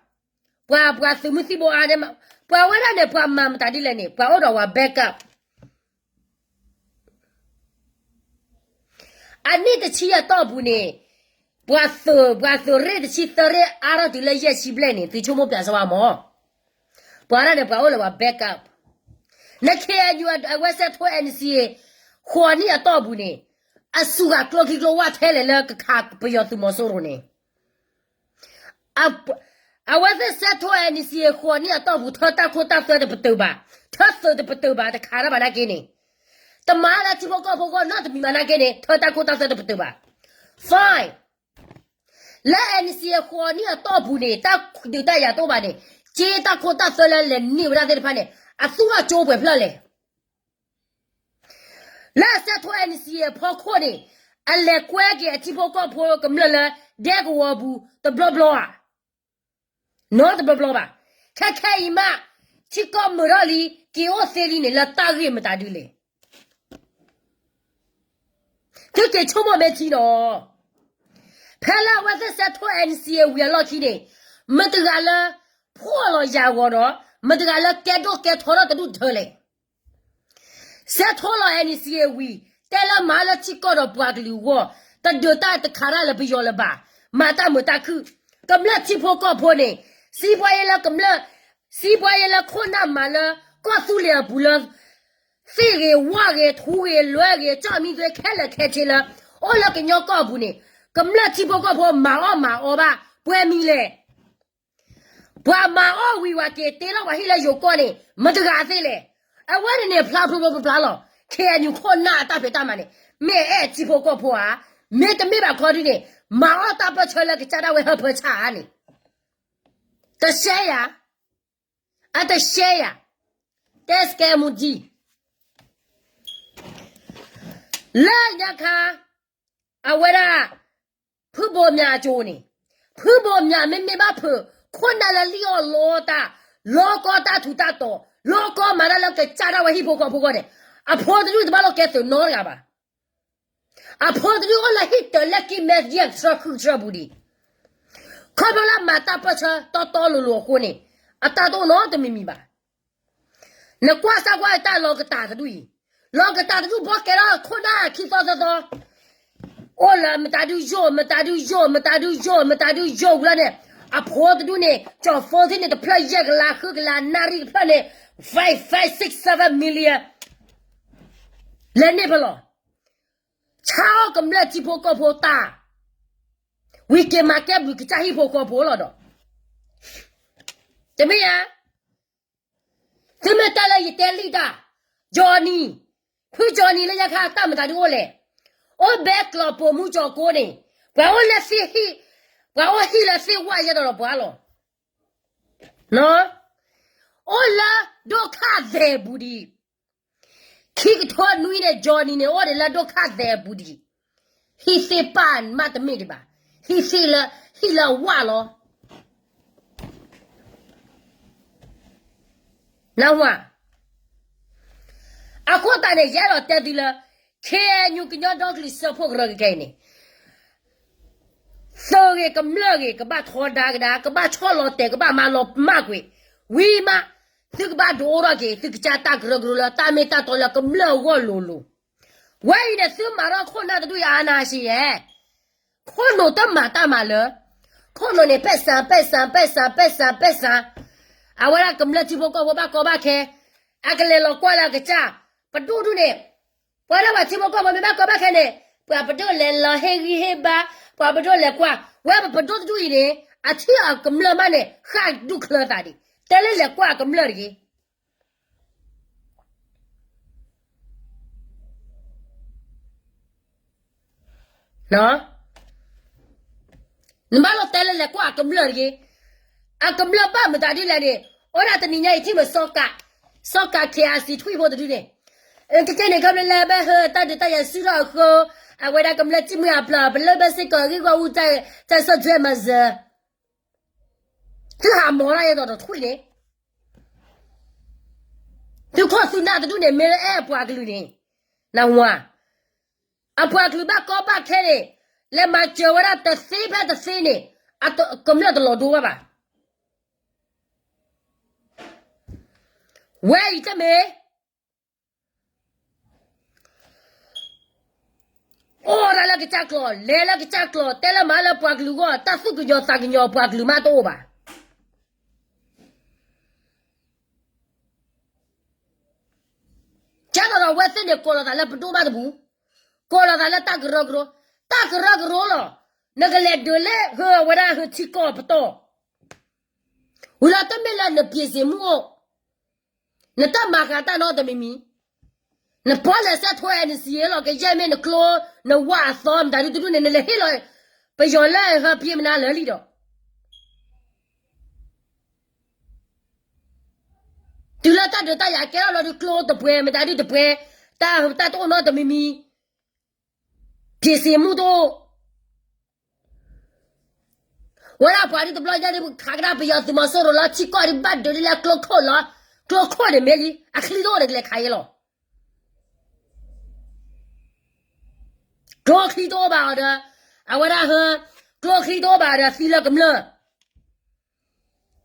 ဧါ, ပှၤ ပှၤသုးမုၢ်သံၣ်ဘိအါန့ၣ်, ပှၤဝဲဒၣ်န့ၣ် ပှၤမၤမတၤဒ်လဲၣ်န့ၣ် ပှၤအိၣ်ဒီးဝဲ backup အနံၣ်တဆံအတီၢ်ပူၤန့ၣ်, ပှၤသုး ပှၤသုးရ့ၣ်တဆံသၢရ့ၣ်အါထီၣ်တုၤလၢယဲၢ်ဆံဘျဲၣ်န့ၣ် သုဆိကမိၣ်ပျးစၢၤဝဲမၢ်. ပှၤဒၣ်န့ၣ် ပှၤအိၣ်လၢပှၤ backup န KNU အဝဲစဲးထိ NCA ဃိးနံၣ်အတီၢ်ပူၤန့ၣ်, အစူၢ်ဂၢ်ကျိချံကျိဝၢ်ထဲလဲၣ်လၢကခးပယီၤသုးမီၤစိရိၤန့ၣ် အဝဲသ့ၣ်စဲးထိ NCA ဃိးနံၣ်အတီၢ်ပူၤ ထၢတၢ်ခိတၢ်သွဲတပတုာ်ဘၣ်, ထၢသုးတပတုာ်ဘၣ် တခးတၢ်ဘၣ်နာ်က့န့ၣ်, တမၤလၢထံဖိကီၢ်ဖိဂီၢ်နီတမံၤဘၣ်နာ်က့န့ၣ် ထၢတၢ်ခိတၢ်သွဲတပတုာ်ဘၣ်. Fine. လၢ NCA ဃိးနံၣ်အတီၢ်ပူၤန့ၣ် တၢ်ဒုးတၢ်ယၤတအိၣ်ဘၣ်န့ၣ်, က့တၢ်ခိတၢ်သွဲလၢလဲၤန့ၢ်ဝဲဒၣ်သ့ၣ်တဖၣ်န့ၣ် အသူၣ်အကၠိပှဲၤဖျၢၣ်လဲၣ်. လၢအစဲးထိ NCA အဖီခိၣ်န့ၣ်, အလဲၤကွဲက့ၤအထံဖိကီၢ်ဖိကမျၢၢ်လၢ ဒဲကဝီၤပူၤတဘျီဘျီဧါ. နီတဘျီဘျီဘၣ်. ခဲခဲအံၤမး, ထံကီၢ်မုာ်ထီၣ်လံ, က့ၤအိၣ်သ့လံန့ၣ် လၢတၢ်ဂ့ၢ်မတၤဒ်လဲၣ်. သုက့ၤဆိကမိၣ်မ့ၢ်ထံနီၤ. ဖဲလၢအဝဲသ့ၣ်စဲးထိ NCA ဝံၤအလီၢ်ခံန့ၣ်, မတၤတဂၤလၢ ဖှီၣ်လီၤယၤဂီၤဒီး, မတၤတဂၤလၢကဲဒိၣ်ကဲထီထီၣ်တဒူၣ်တထၢလဲၣ်. စဲးထိလီၤ NCA ဝံၤ, တဲလၢမၤလၢထံကီၢ်ဒီးပှၤကလုာ်အဂီၢ်, တဒုးတၢ်တခးတၢ်လၢပယီၤလၢၤဘၣ်, မၤတၢ်မုာ်တၢ်ခုၣ်, ကမျၢၢ်ထံဖိကီၢ်ဖိန့ၣ်, စံးပှၤယဲလၢကမျၢၢ်, စံးပှၤယဲလၢခိၣ်နၢ်မၤလၢ ကီၢ်သူလ့ၤအပူၤလၢ သ့ၣ်ဂ့ၤဝၣ်ဂ့ၤ ထူဂ့ၤလွဲဂ့ၤ ကၠီၣ်မံသွ့ခဲလၢာ်ခဲဆ့လၢ အိၣ်လၢကညီကီၢ်ပူၤန့ၣ်, ကမျၢၢ်ထံဖိကီၢ်ဖိမၤအီၣ်မၤအီဘၣ်, ပှဲၤမံၤလဲၣ်. ပှၤမၤအီၣ်ဝံၤဝဲက့ၤ တ့လီၤပှၤဟံၣ်လၢယိၤကီၢ်န့ၣ် မတၤတဂၤသ့လဲၣ်. အဝဲန့ၣ်န့ၣ် ဖျါဖျိဖျိဖျါလီၤ. KNU ခိၣ်နၢ်အတၢ်ဖံးတၢ်မၤန့ၣ်, မ့ၢ်အဲၣ်ထံဖိကီၢ်ဖိဧါ, မ့တမ့ၢ်ဘၣ်ခီဒ်န့ၣ်, မၤအီၣ်တၢ်ပၢၢ်ဆၢလၢကစၢ်ဒၣ်ဝဲဟၢဖၢဆၣ်ဧါန့ၣ်, တရှဲယၤ, အတရှဲယၤ, တဲစကဲမူဒံ လၢညါခါ, အဝဲဒၣ် ဖုဘိးမၠးအကၠိန့ၣ်, ဖုဘိးမၠးမ့မ့ၢ်ဘၣ်ဖုး, ခိၣ်နၢ်လၢလံၣ်အီၣ်လီတၢ်, လီကီတၢ်ထူးတၢ်တီၤ, လီကီမၤတၢ်လၢကစၢ်ဒၣ်ဝဲဟံၣ်ဖိဃီဖိအဂီၢ်န့ၣ်, အဖိတဒူၣ်တဘၣ်လိာ်ကဲသုးနီတဂၤဘၣ်. အဖိတဒူၣ်အိၣ်လၢဟံၣ်တၢၤလၢကံၢ်မဲာ်ယဲၢ်ကထြၢဃုကထြၢပူၤဒံး, ခီဖျိလၢမၤတၢ်ပၢၢ်ဆၢတီတီလိၤလိၤအဃိန့ၣ်, အတၢ်တအိၣ်နီတမံၤမံၤဘၣ်. နကွၢ်စၢ်ကွၢ်တၢ်လီၤကတၢ်တဒူၣ်အံၤ, လီၤကတၢ်တဒူၣ်ဘီကဲထီၣ်ခိၣ်နၢ်ခံသီသၢသီ, အိၣ်လၢမတၤဒုယိာ် မတၤဒုယိာ် မတၤဒုယိာ် မတၤဒုယိာ်ဝံၤလီၤန့ၣ်, အဖိတဒူၣ်န့ၣ် ကၠီၤဖိသ့ၣ်န့ၣ် တဖျၢၣ်ယဲၢ်ကလးဃုကလး နၣ်ရံၣ်တဖျၢၣ်န့ၣ်, five five six seven million လဲၤန့ၢ်ဖဲလီၤ. ဆါအီၣ်ကမျၢၢ်ထံဖိကီၢ်ဖိတၢ်, ဝံၤက့ၤမၤကဲဘျုးကစၢ်ဟံၣ်ဖိဃီဖိလီၤဒီး, တမ့ၢ်ဧါ. သုမ့ၢ်တဲလၢယတဲလံတၢ်, Johnny, ဖု Johnny လၢညါခါတၢ်မတၤဒုအိၣ်လဲၣ်, အိၣ်ဘဲကျီၤပိာ်မူကၠီၤကိန့ၣ်, ပှၤအိၣ်လၢသ့ၣ်ဟံၣ်, ပှၤအိၣ်ဟံၣ်လၢသ့ၣ်ဝၣ်ယဲဒီးပှၤလီၤ. အိၣ်လၢဒိၣ်ခါသဲးပူၤဒံး, ခံကထိနွံန့ၣ် Johnny န့ၣ် အိၣ်ဒံးလၢဒိၣ်ခါသဲးအပူၤဒံး, ဟံၣ်သ့ၣ်ပၢ်မးတမ့ၢ်ဒံးဘၣ်, ဟံၣ်သ့ၣ်လၢ, ဟံၣ်လၢဝၣ်လီၤ. နၢ်ဟူဧါ. အဃိသတးန့ၣ် ယအဲၣ်ဒိးတဲသုလၢ KNU ကညီဒီကလုာ်စၢဖှိၣ်ကရၢကရိအံၤန့ၣ်, သုးဂ့ၤကမျၢၢ်ဂ့ၤ ကဘၣ်ထီဒါကဒါ, ကဘၣ်ဆီၣ်လီၤတဲာ်, ကဘၣ်မၤလီၤမၢ်ကွံာ်, ဝံၤမး, သုကဘၣ်ဒုးအိၣ်ထီၣ်က့ၤ သုကစၢ်တၢ်ကရၢကရိလၢတၢ်မ့ၢ်တၢ်တီလၢကမျၢၢ်အဂီၢ်လိၤလိၤ. ဝဲအံၤန့ၣ် သုမၤထီၣ်ခိၣ်နၢ်တဒူၣ်အံၤ အါနါဆံးယဲၢ် ခိၣ်နူာ်တမၤတၢ်မၤလၢ, ခိၣ်နူာ်န့ၣ် ပဲၣ်စၣ် ပဲၣ်စၣ် ပဲၣ်စၣ် ပဲၣ်စၣ် ပဲၣ်စၣ်, အဝဲဒၣ်ကမျၢၢ်ထံဖိကီၢ်ဖိဘၣ်ကီဘၣ်ခဲ, အကလဲၤလီၤကွၢ်လၢအကစၢ်, ပဒိၣ်ဒူၣ်န့ၣ်, ပှၤလၢပှၤထံဖိကီၢ်ဖိမ့ၢ်ဘၣ်ကီဘၣ်ခဲန့ၣ်, ပှၤပဒိၣ်လဲၤလီၤဟ့ၣ်ဂံၢ်ဟ့ၣ်ဘါ, ပှၤပဒိၣ်လဲၤကွၢ်, ဝဲပပဒိၣ်တဒူၣ်အံၤန့ၣ်, အထံၣ်အကမျၢၢ်မးန့ၣ် ဃၣ်ဒူၣ်ချၢသးဒံး, တဲလၢလဲၤကွၢ်အကမျၢၢ်တဂ့ၤ. နဘၣ်လီၤတဲလၢလဲၤကွၢ်အကမျၢၢ်တဂ့ၤ. အကမျၢၢ်ဘၣ်မတၤဒ်လဲၣ်န့ၣ်, အိၣ်ဒၣ်တနံၤညါအံၤထံၣ်မ့ၢ်စီၤကး, စီၤကး K I C ထွံၣ်ဖိတဒုန့ၣ်, ကကဲန့ၣ် ခီဖျိလၢဘၣ်ဟၢတၢ်ဒုးတၢ်ယၤစုထီၣ်အဃိ, အဝဲဒၣ်ကမျၢၢ်စံၣ်မှံဟးဖျိး ပလၢဘၢစ့ၢ်ကီးဂ့ၢ်ဂီၢ်အူတၢ် တၢ်ဆီၣ်ထွဲမၤစၢၤ သုဟးမီၤတၢ်ယဲဒီးတထွံၣ်န့ၣ်, သုခိၣ်သုနၢ်တဒူၣ်န့ၣ် မ့ၢ်လၢအဲၣ်အပှၤကလုာ်န့ၣ်, နဝၤ, အပှၤကလုာ်ဘၣ်ကီဘၣ်ခဲန့ၣ်, လဲၤမၤစၢၤဝဲဒၣ်တသ့ဖဲတသ့န့ၣ်, ကမျၢၢ်တလီၤဒိဘၣ်ဘၣ်. ဝဲအံၤတမ့ၢ် အိၣ်ဒၣ်လၢကစၢ်ကျိာ်, လဲၤလၢကစၢ်ကျိာ်, တဲလၢမၤလၢပှၤကလုာ်အဂီၢ်, တၢ်သူၣ်ကညီၤသးကညီၤပှၤကလုာ်မးတအိၣ်ဘၣ်. ကဲသိးဒီးအဝဲသ့ၣ်န့ၣ် ကိးလီၤသးလၢပဒိၣ်မးတပူၤ, ကိးလီၤသးလၢတၢ်ကရၢကရိ, တၢ်ကရၢကရိလီၤ. နကလဲၤဒုးလဲၤဟၢဝဲဒၣ်ဟၢထံကီၢ်ပတီၢ်, ဝံၤလီၤတမ့ၢ်လၢနပျ့ၤစ့ၤမူအိၣ် နတၢ်မၤဃာ်တၢ်နီတမံၤမံၤ, နပီၢ်လဲၤဆဲးထိ N C A လီၤ ကယဲၢ်မ့ၢ်နကျိ, နဝၣ်အသီမတၤဒုတဒူၣ်န့ၣ် နလဲၤဟ့ၣ်လီၤ, ပယီၤလၢဟၢဖံးမနၤလၢာ်လံဒီး, တုၤလၢတၢ်ဒုးတၢ်ယၤကဲထီၣ်လီၤဒုး ကျိတပှဲၤ မတၤဒုတပှဲၤ, တၢ်တအိၣ်နီတမံၤမံၤ, ပျ့ၤစ့ၤမူတအိၣ် ဝဲဒၣ်ပှၤဒ်တဘျီညါဒ် ခးကဒါပယီၤသုးမီၤစိရိၤလီၤ ထံကီၢ်ဒ်ဘၣ်ဒုးဒ်လၢကျိခိၣ်လီၤ, ကျိခိၣ်န့ၣ်မ့ၢ်လံ အချံတအိၣ်န့ၣ်ကလဲၤခးယဲလီၤ. ကျိချံတအိၣ်ဘၣ်အီၤဒီး အဝဲဒၣ်ဟၢ, ကျိချံတအိၣ်ဘၣ်ဒီးသံလၢကမျၢၢ်,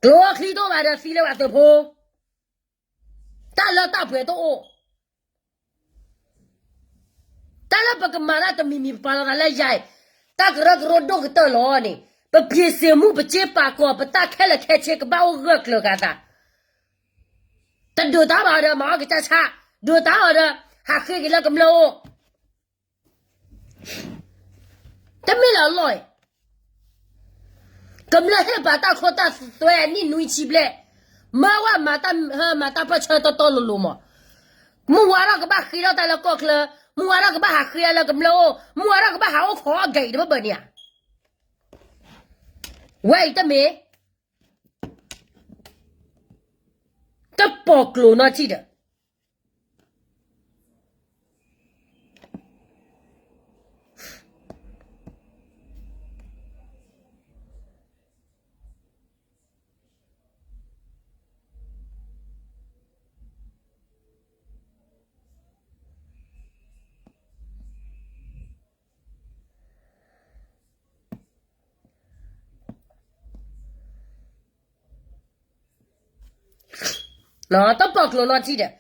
ကျိချံတအိၣ်ဘၣ်ဒီးသံလၢပှၤသုးဖိ, တၢ်လၢတၢ်ပှဲၤတအိၣ် တၢ်လၢပကမၤတၢ်တမံၤမံၤပပာ်လီၤသးလၢယၤအံၤ, တၢ်ကရၢကရိဒိၣ်ကတၢၢ်လီၤန့ၣ်, ပပျ့ၤစ့ၤမူပစ့ပာ်ကီၤ ပတၢ်ခဲလၢာ်ခဲဆ့ကဘၣ်အိၣ်ဂၢၢ်ကျၢၤဂၤသး, တဒုးတၢ်ဘၣ်ဒီးမၤအီၣ်ကစၢ်ဆၣ်, ဒုးတၢ်အီၤဒီး ဟးဃ့က့ၤလၢကမျၢၢ်အိၣ် တမ့ၢ်လၢအလီၢ်, ကမျၢၢ်ဟ့ၣ်ပာ်တၢ်ခိတၢ်သွဲအနံၣ်နွံဆံဘျဲၣ်, မၢဝဲမၤတၢ်ဟၢမၤတၢ်ပၢၢ်ဆၢတီတီလိၤလိၤမး, မုၢ်ဝါထီၣ်ကဘၣ်ဃ့ထီၣ်တၢ်လၢကီၢ်ချၢ, မုၢ်ဝါထီၣ်ကဘၣ်ဟးဃ့တၢ်လၢကမျၢၢ်အိၣ်, မုၢ်ဝါထီၣ်ကဘၣ်ဟးအိၣ်ခိးအီၣ်ကဲအံၤတဘၢဘၢန့ၣ်ဧါ, ဝဲအံၤတမ့ၢ် တပီၢ်ကျိၤနီထံၣ်ဒီး တပီၢ်ကျိၤနီထံၣ်ဒီး,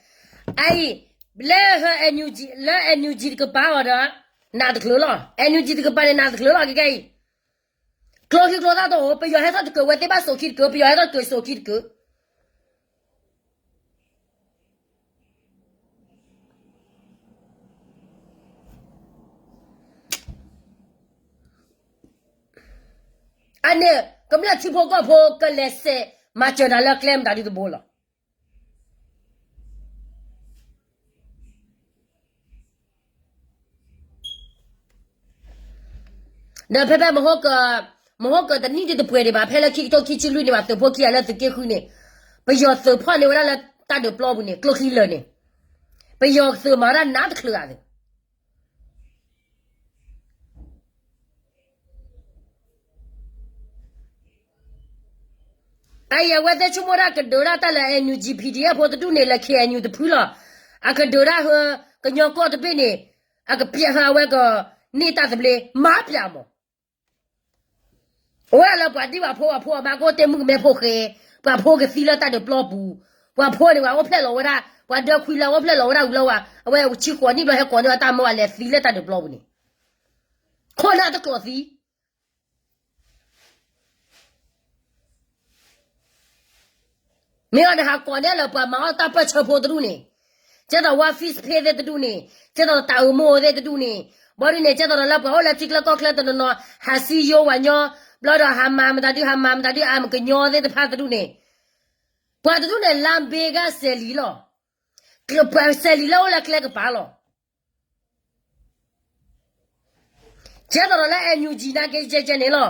အအံၤ, လၢဟၢ NUG, လၢ NUG တကပၤအီၤဒီး, နးတချုးလီၤ, NUG တကပၤန့ၣ် နးတချုးလီၤ ကကဲအံၤ, ကျိချံကျိသၣ်တအိၣ်, ပယီၤဟဲထီၣ်တကၢး ဝဲသ့ၣ်ဘၣ်စိာ်ခံတကၢး, ပယီၤဟဲထီၣ်တကၢးစိာ်ခံတကၢး အန့ၣ် ကမျၢၢ်ထံဖိကီၢ်ဖိကလဲၤစဲးမၤစၢၤနၤလၢကျဲမတၤဒုတဘိလီၤ. ဒီးဖဲဖဲမဟိက, မဟိကတနံၣ်ဒုတပှဲၤဒံးဘၣ်, ဖဲလၢခံကထိခံဆံလွံၢ်န့ၣ်ဘၣ် သုးဖိခံဂၤလၢသုးက့ဃုန့ၣ်, ပယီၤသုးဖီၣ်န့ၢ်ဝဲဒၣ်လၢတၢ်ဒုးပျီပူၤန့ၣ် ကျိချံလၢာ်န့ၣ်, ပယီၤသုးမၤဒၣ်နးတချုးဂၤန့ၣ် အအံၤအဝဲသ့ၣ်ဆိကမိၣ်ဒၣ်ကဒုးဒၣ်တၢ်လၢ NUG PDF ဖိတဒူၣ်န့ၣ် လၢ K N U တဖုလီၤ. အကဒုးဒၣ်ဟၢ ကညီကီၢ်တဘ့ၣ်န့ၣ်, အကပျဲဟၢအဝဲကန့ၢ်တၢ်သဘျ့ မၤပျးမး. အဝဲဒၣ်လၢပှၤဒံၣ်ပှၤဖိပှၤဖိအမါကအိၣ်တ့ၢ်မုၣ်ကမဲဖိဃဲ, ပှၤဖိကသံလၢတၢ်ဒုးပျီပူၤ, ပှၤဖိန့ၣ် ပှၤအိၣ်ဖျဲၣ်လီၤဝဲဒၣ်, ပှၤဒၢခွံလၢအိၣ်ဖျဲၣ်လီၤဝဲဒၣ်ဝံၤလီၤဝဲ, အဝဲဆံဃိးနံၣ်ဘျီဟဲကိးန့ၢ်ဝဲတၢ်မၢအလဲၤသံလၢတၢ်ဒုးပျီပူၤန့ၣ်, ခိၣ်နၢ်တကျိးသံ မ့ၢ်အီၤန့ၣ် ဟးကိးန့ၢ်လၢပှၤမၤအီၣ်တၢ်ပၢၢ်ဆၢဖိတဒူၣ်န့ၣ်, ကဲသိးဝါ Fitch ဖ့သ့ၣ်တဒူၣ်န့ၣ်, ကဲသိးတၢ်အၢမိၢ်သ့ၣ်တဒူၣ်န့ၣ်, ဘီဒုန့ၣ် ကဲသိးဒီးလၢပှၤအိၣ်လၢထံချၢကီၢ်ချၢတနီၤနီၤ ဟးစံယိဝၤညီ, ဘျီဒီးဟးမၤမတၤဒု ဟးမၤမတၤဒု အမကညီသ့ၣ်တဖၣ်တဒူၣ်န့ၣ်, ပှၤတဒူၣ်န့ၣ် လါဘ့ကစဲးလံလီၤ. ပှၤစဲးလံလၢအိၣ်လၢကျဲကပၤလီၤ. က ကဲသိးဒီးလၢ NUG နာ်က့ ကဲကဲန့ၣ်လီၤ.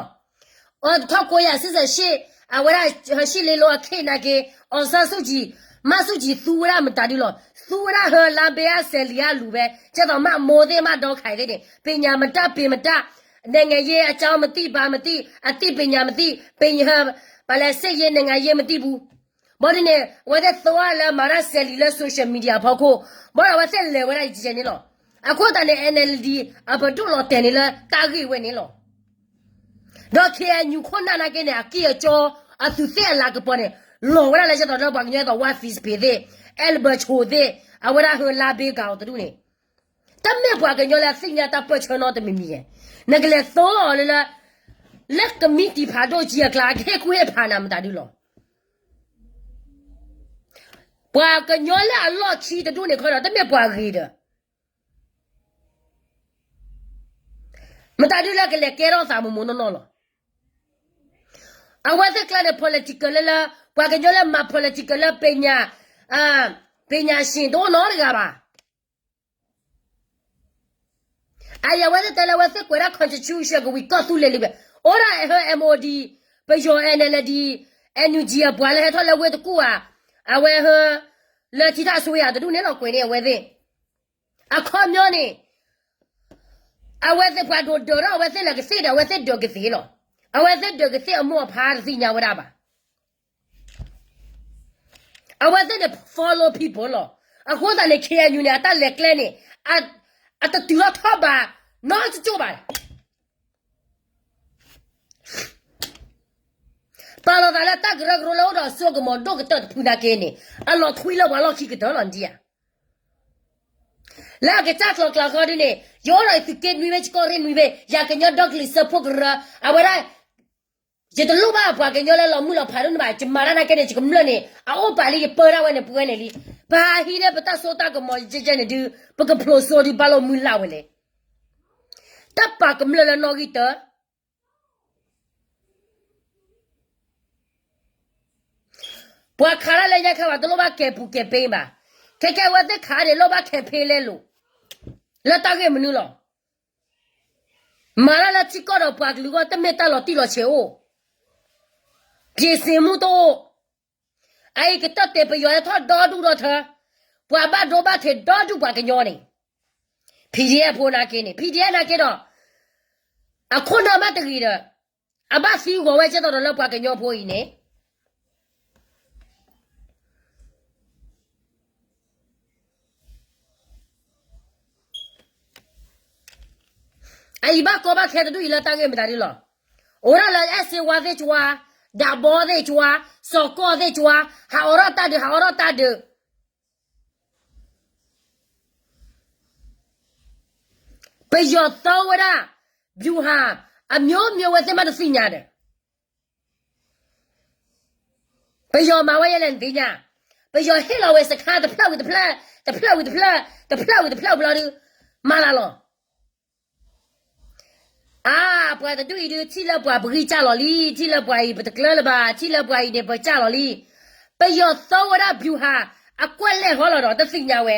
အီ ထီၣ်ကိယၤစံစဲးရှ့ၣ် အဝဲဒၣ် ဟၢရှံၣ်လ့လိအခံနာ်က့ အောင်ဆန်းစုကြည် မၢ်စုကြည် သူဝဲဒၣ်မတၤဒုလီၤ. သူဝဲဒၣ်ဟၢလါဘ့အစဲးလံအလူၤဝဲ ကဲသိးမၢ်မိၢ်သ့ၣ် မၢ်ဒီခါသ့ၣ်န့ၣ် ပညာမတတ် ပင်မတတ် နိုင်ငံရေးအကြောင်းမသိ ဘာမသိ အသိပညာမသိ ပညာ ဘာလဲ စစ်ရေး နိုင်ငံရေးမသိဘူး ဘၣ်ဒ်န့ၣ် အဝဲသ့ၣ်သိလၢမၤတၢ်စဲးလံလၢ social media အဖီခိၣ် ဘၣ်ဒီးအဝဲသ့ၣ်လဲၤဝဲဒၣ်ယကဲန့ၣ်လီၤ. အဃိသတးန့ၣ် NLD အပဒိၣ်လီၤတဲာ်န့ၣ်လၢတၢ်ဂ့ၢ်ဝဲန့ၣ်လီၤ. ဒီး KNU ခိၣ်နၢ်နာ်က့န့ၣ် အကံၢ်အကီ အသူးသ့ၣ်အလၤကပီၤန့ၣ် လီၤဝဲဒၣ်လၢကဲသိးလၢပှၤကညီသိး ဝါ ဖံးစပ့းသ့ၣ် အဲလဘၢၣ်ဆိးသ့ၣ် အဝဲဒၣ်ဟၢလါဘ့ကၤအီၤတဒူၣ်န့ၣ် တမ့ၢ်ပှၤကညီလၢအသ့ၣ်ညါတၢ်ပၢၢ်ဆၢနီတမံၤမံၤဧါ. နကလဲၤသိအီၤလၢ လၢကမံးတံာ်ဖးဒိၣ်ကံအကျါ အကဟ့ၣ်ကူၣ်ဟ့ၣ်ဖးနၤမတၤဒုလီၤ. ပှၤကညီလၢအလီၢ်ခံတဒူၣ်န့ၣ်ခီဒီး တမ့ၢ်ပှၤဂ့ၤဒီး မတၤဒုလၢကလဲၤကဲထီၣ်သးမိၢ်မိၢ်နီၢ်နီၢ်လီၤ. အဝဲသ့ၣ်ကျါန့ၣ် political လၢလၢ ပှၤကညီလၢမၤ political လၢ ပညာ ပညာရှင် တအိၣ်နီတဂၤဘၣ်. အအံၤအဝဲသ့ၣ်တဲလၢအဝဲသ့ၣ်ကွဲးဒၣ် constitution ကဝံၤကီၢ်သူလ့ၤလံဝဲ အိၣ်ဒၣ်ဟၢ MOD ပယီၤ NLD NUG အပှၤလၢဟဲထီၣ်လၢဝ့ၢ်တကူၣ်ဧါ အဝဲဟၢ လၢထံထၣ်အစိုးရတဒူၣ်န့ၣ်လီၤ ကွဲးန့ၢ်အဝဲသ့ၣ် အခီပညီန့ၣ် အဝဲသ့ၣ်ပှၤဒိးဒၢးထီၣ်အဝဲသ့ၣ်လၢကသ့ၣ်ဒီး အဝဲသ့ၣ်ဒၢးကသ့ၣ်လီၤ. အဝဲသ့ၣ်ဒၢးကသ့ၣ်အမိၢ်အဖါတသ့ၣ်ညါဝဲဒၣ်ဘၣ်. အဝဲသ့ၣ်န့ၣ် follow people လီၤ. အဃိသတးန့ၣ် KNU န့ၣ် အတၢ်လဲၤကျဲန့ၣ် အတတုၤထီၣ်ထီၣ်ဘး နီတကၠိၢ်ဘၣ်. ပာ်လီၤသးလၢတၢ်ကရၢကရိလၢအိၣ်ဒီးစိကမီၤဒိၣ်ကတၢၢ်တဖုနာ်က့န့ၣ် အလီၤထွံလၢပှၤလီၢ်ခံကတၢၢ်လီၤ နဒံဧါ. လၢအကစၢ်ကျိၤကျါဃီဒ်န့ၣ် ယအိၣ်ဒီးသုးက့နွံဘ့ၣ် ယကီၢ်ရ့ၣ်နွံဘ့ၣ် ယၤကညီဒီကလုာ်စၢဖှိၣ်ကရၢ အဝဲဒၣ် ယတလိၣ်ဘၣ်ပှၤကညီလၢလီၤမုၢ်လီၤဖးဒိၣ်န့ၣ်ဘၣ် ယမၤတၢ်နာ်က့န့ၣ် ယကမျၢၢ်န့ၣ် အအိၣ်ပာ်လံ ယပၢတၢ်ဝဲန့ၣ် ပဝဲန့ၣ်လံ. ပဟးဟံးန့ၢ်ပတၢ်စိတၢ်ကမီၤယဲၢ်ယဲၢ်န့ၣ်ဒုး ပကဖျိးစိဒုးဘၣ်လိာ်မုၢ်လၢ်ဝဲလဲၣ်. တၢ်ပာ်ကမျၢၢ်လၢနီၣ်ဂံၢ်တၢ ပှၤခးတၢ်လၢညါခါဘၣ် တလိၣ်ဘၣ်ကဲၤပူၤကဲၤပ့ဘၣ်. ခဲကဲအဝဲသ့ၣ်ခးန့ၣ် လိၣ်ဘၣ်ခဲဖ့လဲလိာ် လၢတၢ်ဂ့ၢ်မနုၤလီၤ. မၤတၢ်လၢထံကီၢ်ဒီးပှၤကလုာ်အဂီၢ် တမ့ၢ်တၢ်လီၤတံၢ်လီၤဆဲးအိၣ်, ပြင်ဆင်မှုတအိၣ်. အအံၤကတၢၢ်တဲာ်ပယီၤဟဲထီၣ်ဒီဒူၣ်ဒီထၢ, ပှၤဘၣ်ဒိဘၣ်ထံးဒီဒူၣ်ပှၤကညီန့ၣ်, PDF ဖိနာ်က့န့ၣ် PDF နာ်က့ဒီး အခိၣ်နၢ်မးတဂ့ၤဒီး အဘၣ်သံဂီၤဝဲကဲသိးဒီးလၢပှၤကညီဖိအံၤန့ၣ် အအံၤဘၣ်ကီဘၣ်ခဲတဒူၣ်အံၤလၢတၢ်ဂ့ၢ်မတၤဒ်လီၤ. အိၣ်ဒၣ်လၢအဲၣ်စ့ဝါသ့ၣ်ကွါ, ဒးဘီသ့ၣ်ကွါ, စီၤကီၢ်သ့ၣ်ကွါ, ဟးအိးထီၣ်တၢ်ဒုး ဟးအိးထီၣ်တၢ်ဒုး. ပယီၤသီဝဲဒၣ် ဗျူဟာ အမျိုးမျိုး ဝဲသ့ၣ်မးတသ့ၣ်ညါဒီး ပယီၤမၤဝဲယဲလဲၣ်နသ့ၣ်ညါ, ပယီၤဟ့ၣ်လီၤဝဲစခါတဖျၢၣ်ဝံၤတဖျၢၣ်, တဖျၢၣ်ဝံၤတဖျၢၣ်, တဖျၢၣ်ဝံၤတဖျၢၣ်ဘျီဒုး မၤလၢလီၤ. အါ, ပှၤတဒူၣ်အံၤဒုး ထံၣ်လၢပှၤပဂံၢ်စၢ်လီၤလံ, ထံၣ်လၢပှၤအံၤပတကျၢလၢၤဘၣ်, ထံၣ်လၢပှၤအံၤန့ၣ်ပစၢ်လီၤလံ. ပယီၤသီဝဲဒၣ် ဗျူဟာ အကွက်လဲၢ်ဟီလီၤဒီး တသ့ၣ်ညါဝဲ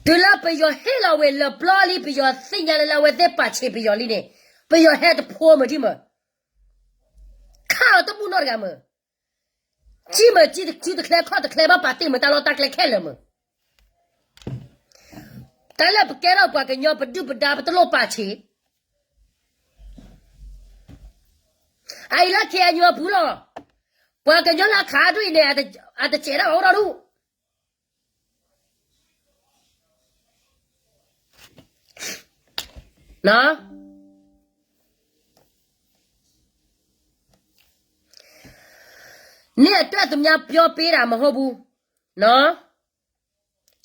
တုၤလၢပယီၤဟ့ၣ်လီၤဝဲလၢပျီလံ ပယီၤသ့ၣ်ညါလၢလၢအဝဲသ့ၣ်ပာ်ဆံးပယီၤလံန့ၣ်, ပယီၤဟဲတဖိမုၢ်ထံမုၢ်, ခးအီၤတဘူၣ်နီတဂၤမုၢ်, ကံမုၢ်ကံတကျဲခီၣ်တကျဲဘၣ်ပာ်တ့ၢ်မုၢ်တၢ်လီၢ်တၢ်ကျဲခဲလၢာ်မုၢ်, တၢ်လၢပကဲထီၣ်ပှၤကညီပဒုၣ်ပဒါပတလိၣ်ပာ်ဆံး အအံၤလၢ KNU အပူၤလီၤ. ပှၤကညီလၢအခးဒူၣ်အံၤန့ၣ် အတစဲးဒၣ်အိၣ်ထီၣ်ဒူၣ် นี่အတွက်သူများပြောပေးတာမဟုတ်ဘူးနော်,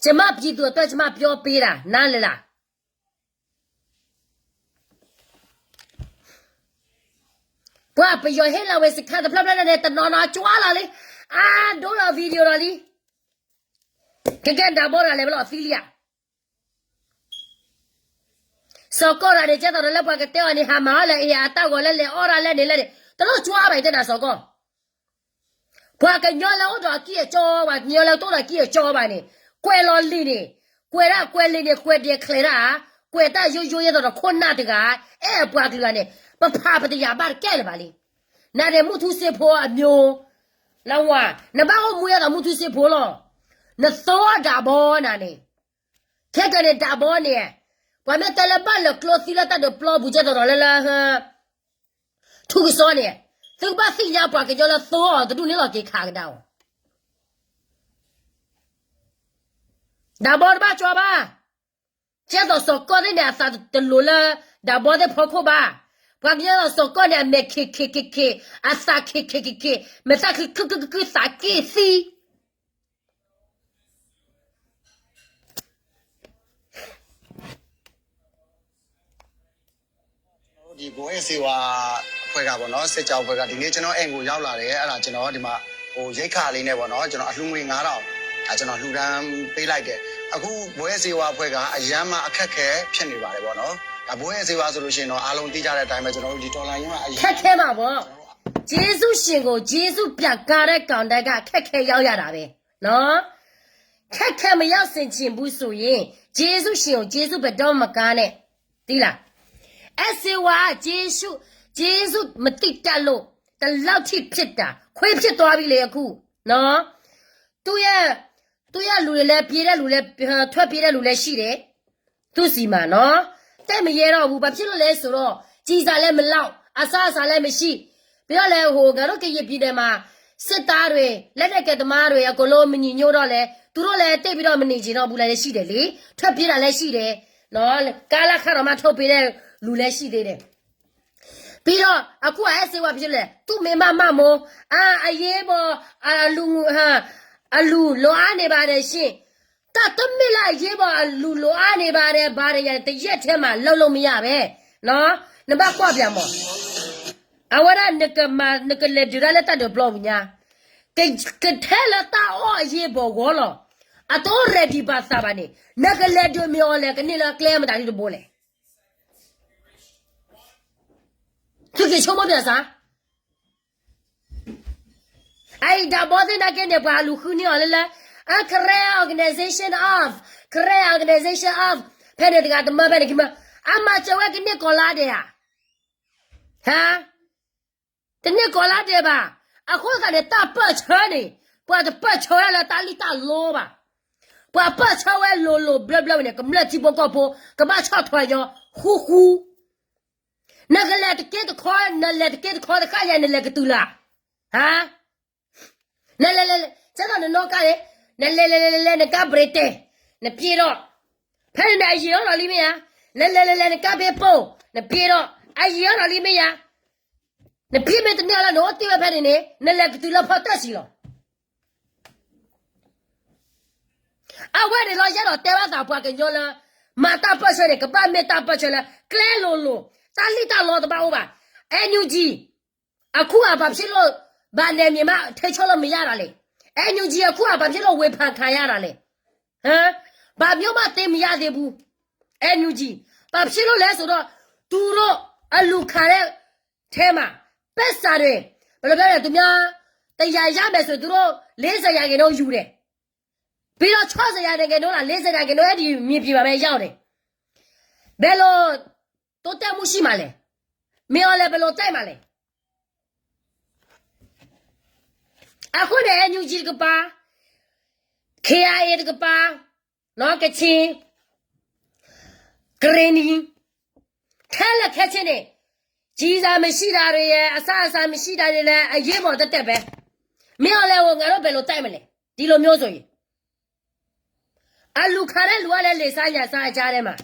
ကျွန်မပြည်သူအတွက် ကျွန်မပြောပေးတာ နားလည်လား. ပှၤပယီၤဟ့ၣ်လီၤဝဲစခါတဖျၢၣ်ဖျၢၣ်န့ၣ် တနီၤနီၤကၠွါလီၤလံ, အါဒိလီၤ video လီၤလံ, ကကဲဒၣ်ဘီရၤလဲၤဘၣ်လီၤသံလံဧါ. စီၤကီၢ်ရၤန့ၣ် ကဲသိးဒီးလၢပှၤကတဲအီၤန့ၣ် ဟးမၤအီၣ်လၢအတၢ်ဂီၤလၢလဲၤအီၣ်ဒၣ်လဲၣ်န့ၣ်လဲၣ်န့ၣ် တလိၣ်ကၠွါဘၣ်အံၤတဲနၤစီၤကီၢ်. ပှၤကညီလၢအိၣ်ဒီးအကံၢ်အကီဘၣ်, ကညီလၢတအိၣ်ဒီးအကံၢ်အကီဘၣ်န့ၣ် ကွဲးလီၤလံာ်န့ၣ် ကွဲးဒၣ်ကွဲးလံာ်န့ၣ် ကွဲးဒဲးချဲးတၢ်ဧါ, ကွဲးတၢ်ယိယိယဲသိးဒီးခိၣ်နၢ်တဂၤ, အဲၣ်အပှၤကလုာ်ဂၤန့ၣ် ပဖးပတယာ်ဘၣ်တကဲလၢၤဘၣ်လံ. နၤန့ၣ်မုၢ်ထူၣ်စ့ဖိအမျိုး, လၢဝၤ, နဘၣ်အိၣ်မူယဲသိးမုၢ်ထူၣ်စ့ဖိလီၤ. နသိဒၣ်ဘီနၤန့ၣ်, ခဲကနံၣ်ဒၣ်ဘီန့ၣ်, ပှၤမ့ၢ်တဲလၢဘၣ်လၢကျိသံလၢတၢ်ဒုးပျီပူၤကဲသိးဒီးလၢလၢ ထူကစီန့ၣ်, သုကဘၣ်သ့ၣ်ညါပှၤကညီလၢသိအီၤတဒူၣ်န့ၣ်လီၤက့ၤခးကဒါအီၤ. ဒၣ်ဘီတဘၣ်ကၠီဘၣ်. ကဲသိးစီၤကီၢ်သ့ၣ်န့ၣ် အသးတလိၤလၢ ဒၣ်ဘီသ့ၣ်ဖီခိၣ်ဘၣ်. ပှၤကညီသိးစီၤကီၢ်န့ၣ် အမဲာ်ခံးခံးခံးခံး, အသးခံးခံးခံးခံး, မဲာ်သၣ်ခံးခုၣ်ခုၣ်ခုၣ်ခုၣ်သးက့ၣ်သံ ဒီဗိုလ်ဟဲၣ်စ့ဝါ အဖွဲ့ကပေါ့နော်, စစ်ကြောင်းအဖွဲ့က ဒီနေ့ကျွန်တော်အိမ်ကိုရောက်လာတယ်, အဲ့ဒါကျွန်တော်ဒီမှာဟိုရိက္ခာလေးနဲ့ပေါ့နော်, ကျွန်တော်အလှူငွေငါးထောင်, အဲကျွန်တော်လှူဒန်းပေးလိုက်တယ်. အခုဗိုလ်ဟဲၣ်စ့ဝါအဖွဲ့ကအရမ်းမှအခက်အခဲဖြစ်နေပါတယ်ပေါ့နော်. ဒါဗိုလ်ဟဲၣ်စ့ဝါဆိုလို့ရှိရင်တော့အားလုံးသိကြတဲ့အတိုင်းပဲ, ကျွန်တော်တို့ဒီတော်လှန်ရေးမှာအရမ်းခက်ခဲမှာပေါ့. ကျေးဇူးရှင်ကိုကျေးဇူးပြန်ကားတဲ့ကောင်တိုင်းကအခက်ခဲရောက်ရတာပဲနော်. ခက်ခဲမရောက်စေချင်ဘူးဆိုရင်ကျေးဇူးရှင်ကိုကျေးဇူးပဲတော့မကားနဲ့, သိလား. အဲၣ်စ့ဝါ ကျေးဇူး, ကျေးဇူးမသိတတ်လို့ဒီလောက်ထိဖြစ်တာ, ခွေးဖြစ်သွားပြီလေအခုနော်. သူ့ရဲ့, သူ့ရဲ့လူတွေလည်းပြေးတဲ့လူလည်း, ထွက်ပြေးတဲ့လူလည်းရှိတယ်. သူ့ဆီမှာနော်, သိပ်မရဲတော့ဘူး. ဘာဖြစ်လို့လဲဆိုတော့ ကျည်ဆံလည်းမလောက်, အစားအစာလည်းမရှိ. ပြီးတော့လည်းဟိုငါတို့ကရင်ပြည်နယ်မှာ စစ်သားတွေ, လက်နက်ကိုင်သမားတွေအကုန်လုံးမညီညွတ်တော့လဲ, သူတို့လည်းသိပ်ပြီးတော့မနေချင်တော့ဘူးလဲရှိတယ်လေ. ထွက်ပြေးတာလည်းရှိတယ်နော်. ကလခတော့မှထုတ်ပေးတဲ့လူလည်းရှိသေးတယ်. ပြီးတော့အခုအဲၣ်စ့ဝါဖြစ်လဲ, သူ့မိန်းမမမိုး, အာ, အရေးပေါ်, အလူ, ဟာ, အလူလိုအပ်နေပါတယ်ရှင်. တတမ့ၢ်လၢအရေးပေါ်အလူလိုအပ်နေပါတယ်, ဘာတွေရတရက်ထဲမှာလုပ်လို့မရပဲနော်. နဘၣ်ကွၢ်ပြန်မး. အဝဲဒၣ်နကမၤ, နကလဲၤဒုးတၢ်လၢတၢ်ဒုးပျီပူၤညါ, က, ကထဲလၢတၢ်အီၣ်အရေးပေါ်ဂီၢ်လီၤ. အတအိၣ် ready ဘၣ်သးဘၣ်န့ၣ်, နကလဲၤဒုးမ့ၢ်အီၤလဲၣ်, ကန့ၢ်လၢကျဲမတၤဒုတဘိလဲၣ်. သုက့ၤဆိကမိၣ်ပၠးစၢ်. အအံၤဒၣ်ဘီသ့ၣ်နာ်က့န့ၣ် ပှၤအလူၤဃုန့ၢ်အီၤလၢလၢ, အ Karen Organization of, Karen Organization of, ဖဲန့ၣ်တဂၤတမၢဖဲန့ၣ်ခံမၢ, အမၤစၢၤဝဲကန့ၢ်ကီၤလါဒဲးဧါ. ဟါ, တန့ၢ်ကီၤလါဒဲးဘၣ်. အဃိသတးန့ၣ် တၢ်ပၢၢ်ဆၢန့ၣ်, ပှၤတပၢၢ်ဆၢဝဲဒၣ်လၢတၢ်လံၣ်တၢ်လီဘၣ်. ပှၤပၢၢ်ဆၢဝဲလိၤလိၤဘျၢဘျၢန့ၣ် ကမျၢၢ်ထံဖိကီၢ်ဖိ, ကဘၣ်ဆီၣ်ထွဲညီ, ဃူဃူ နကလဲၤတက့တခီ, နလဲၤတက့တခီတဃၣ်ယဲ နလဲၤကတုၤလၢ်. ဟါ, နလဲၤလဲၤလဲၤ, ကဲသိးနနီၢ်ကါန့ၣ်, နလဲၤလဲၤလဲၤလဲၤလဲၤ နကါ Britain, နပျ့ၤဒီး, ဖဲန့ၣ်န့ၣ် အယံာ်အီၣ်ဒီးလံမ့ၢ်ဧါ. နလဲၤလဲၤလဲၤလဲၤ နကါ ဘ့ပိၢ်, နပျ့ၤဒီး, အယံာ်အီၣ်ဒီးလံမ့ၢ်ဧါ. နပျ့ၤမ့ၢ်တန့ၢ်လၢနအိၣ်တ့ၢ်ဝဲဖဲန့ၣ်န့ၣ် နလဲၤကတုၤလၢဖီတၢၣ်ဆံလီၤ. အဝဲန့ၣ်လီၤ ယအဲၣ်ဒိးတဲဘၣ်သးပှၤကညီလၢ မၤတၢ်ပၢၢ်ဆၢန့ၣ် ကဘၣ်မ့ၢ်တၢ်ပၢၢ်ဆၢလၢ ကျဲလိၤလိၤ, တၢ်လံၣ်တၢ်လီတဘၣ်အိၣ်ဘၣ်. အဲၣ်ယူၣ်ကၠံ, အခုဟာဘာဖြစ်လို့ ဗာနယ်မြေမှ ထိန်းချုပ်လို့မရတာလဲ. အဲၣ်ယူၣ်ကၠံ အခုဟာ ဘာဖြစ်လို့ ဝေဖန်ခံရတာလဲ. ဟါ, ဘာမျိုးမှ သိမ်းမရသေးဘူး. အဲၣ်ယူၣ်ကၠံ, ဘာဖြစ်လို့လဲဆိုတော့ သူတို့ အလူၤခးတဲ့ထဲမှာ ပိုက်ဆံတွေ, ဘယ်လိုပြောလဲ, သူများ တစ်ရာရမယ်ဆိုရင် သူတို့ လေးဆယ်ရာခိုင်နှုန်းယူတယ်. ပြီးတော့ ခြောက်ဆယ်ရာခိုင်နှုန်းလား, လေးဆယ်ရာခိုင်နှုန်း အဲ့ဒီမြေပြင်မှာပဲရောက်တယ်. ဘယ်လိုတိုးတက်မှုရှိမှာလဲ. မင်းအောင်လှိုင် ဘယ်လိုတိုက်မှာလဲ. အခုန့ၣ် NUG တကပၤ, KIA တကပၤ, နော်, ကချင်, ကရင်နီ, ခဲလၢာ်ခဲဆ့န့ၣ်, ကျည်ဆံမရှိတာတွေရယ်, အစားအစာမရှိတာတွေလည်း အရေးပေါ်သက်သက်ပဲ. မင်းအောင်လှိုင်ကို ငါတို့ဘယ်လိုတိုက်မလဲ, ဒီလိုမျိုးဆိုရင်. အလူၤခးတဲ့လူကလည်း လေဆါညါဆါအကြားထဲမှာ.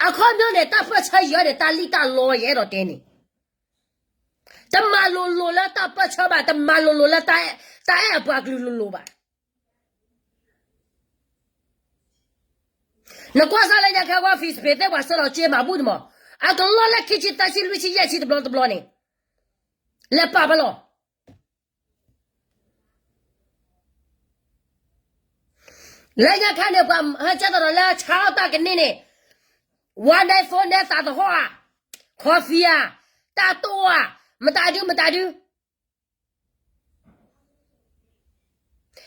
အခီပညီန့ၣ် တၢ်ပၢၢ်ဆၢယဲန့ၣ် တၢ်လံၣ်တၢ်လီယဲဒီးတဲန့ၣ်. တမၤလိၤလိၤလၢတၢ်ပၢၢ်ဆၢဘၣ်, တမၤလိၤလိၤလၢတၢ်အဲၣ်, တၢ်အဲၣ်အပှၤကလုာ်လိၤလိၤဘၣ်. နကွၢ်စၢ်လၢညါခါဝဲ Facebook သ့ၣ်ပှၤဆှၢလီၤစ့မၤဘူၣ်တမး, အကလီၢ်လၢခံဆံသၢဆံလွံၢ်ဆံယဲၢ်ဆံတဘျီတဘျီန့ၣ်, လဲၤပာ်ဖဲလီၤ. လၢညါခါန့ၣ် ပှၤဟဲကဲသိးဒီးလၢဆါအီၣ်တၢ်ကန့ၢ်န့ၣ်, ဝါနဲဖိနဲသးသဟီၣ်ဧါ, coffee ဧါ, တၢ်တိၢ်ဧါ, မတၤဒုမတၤဒု.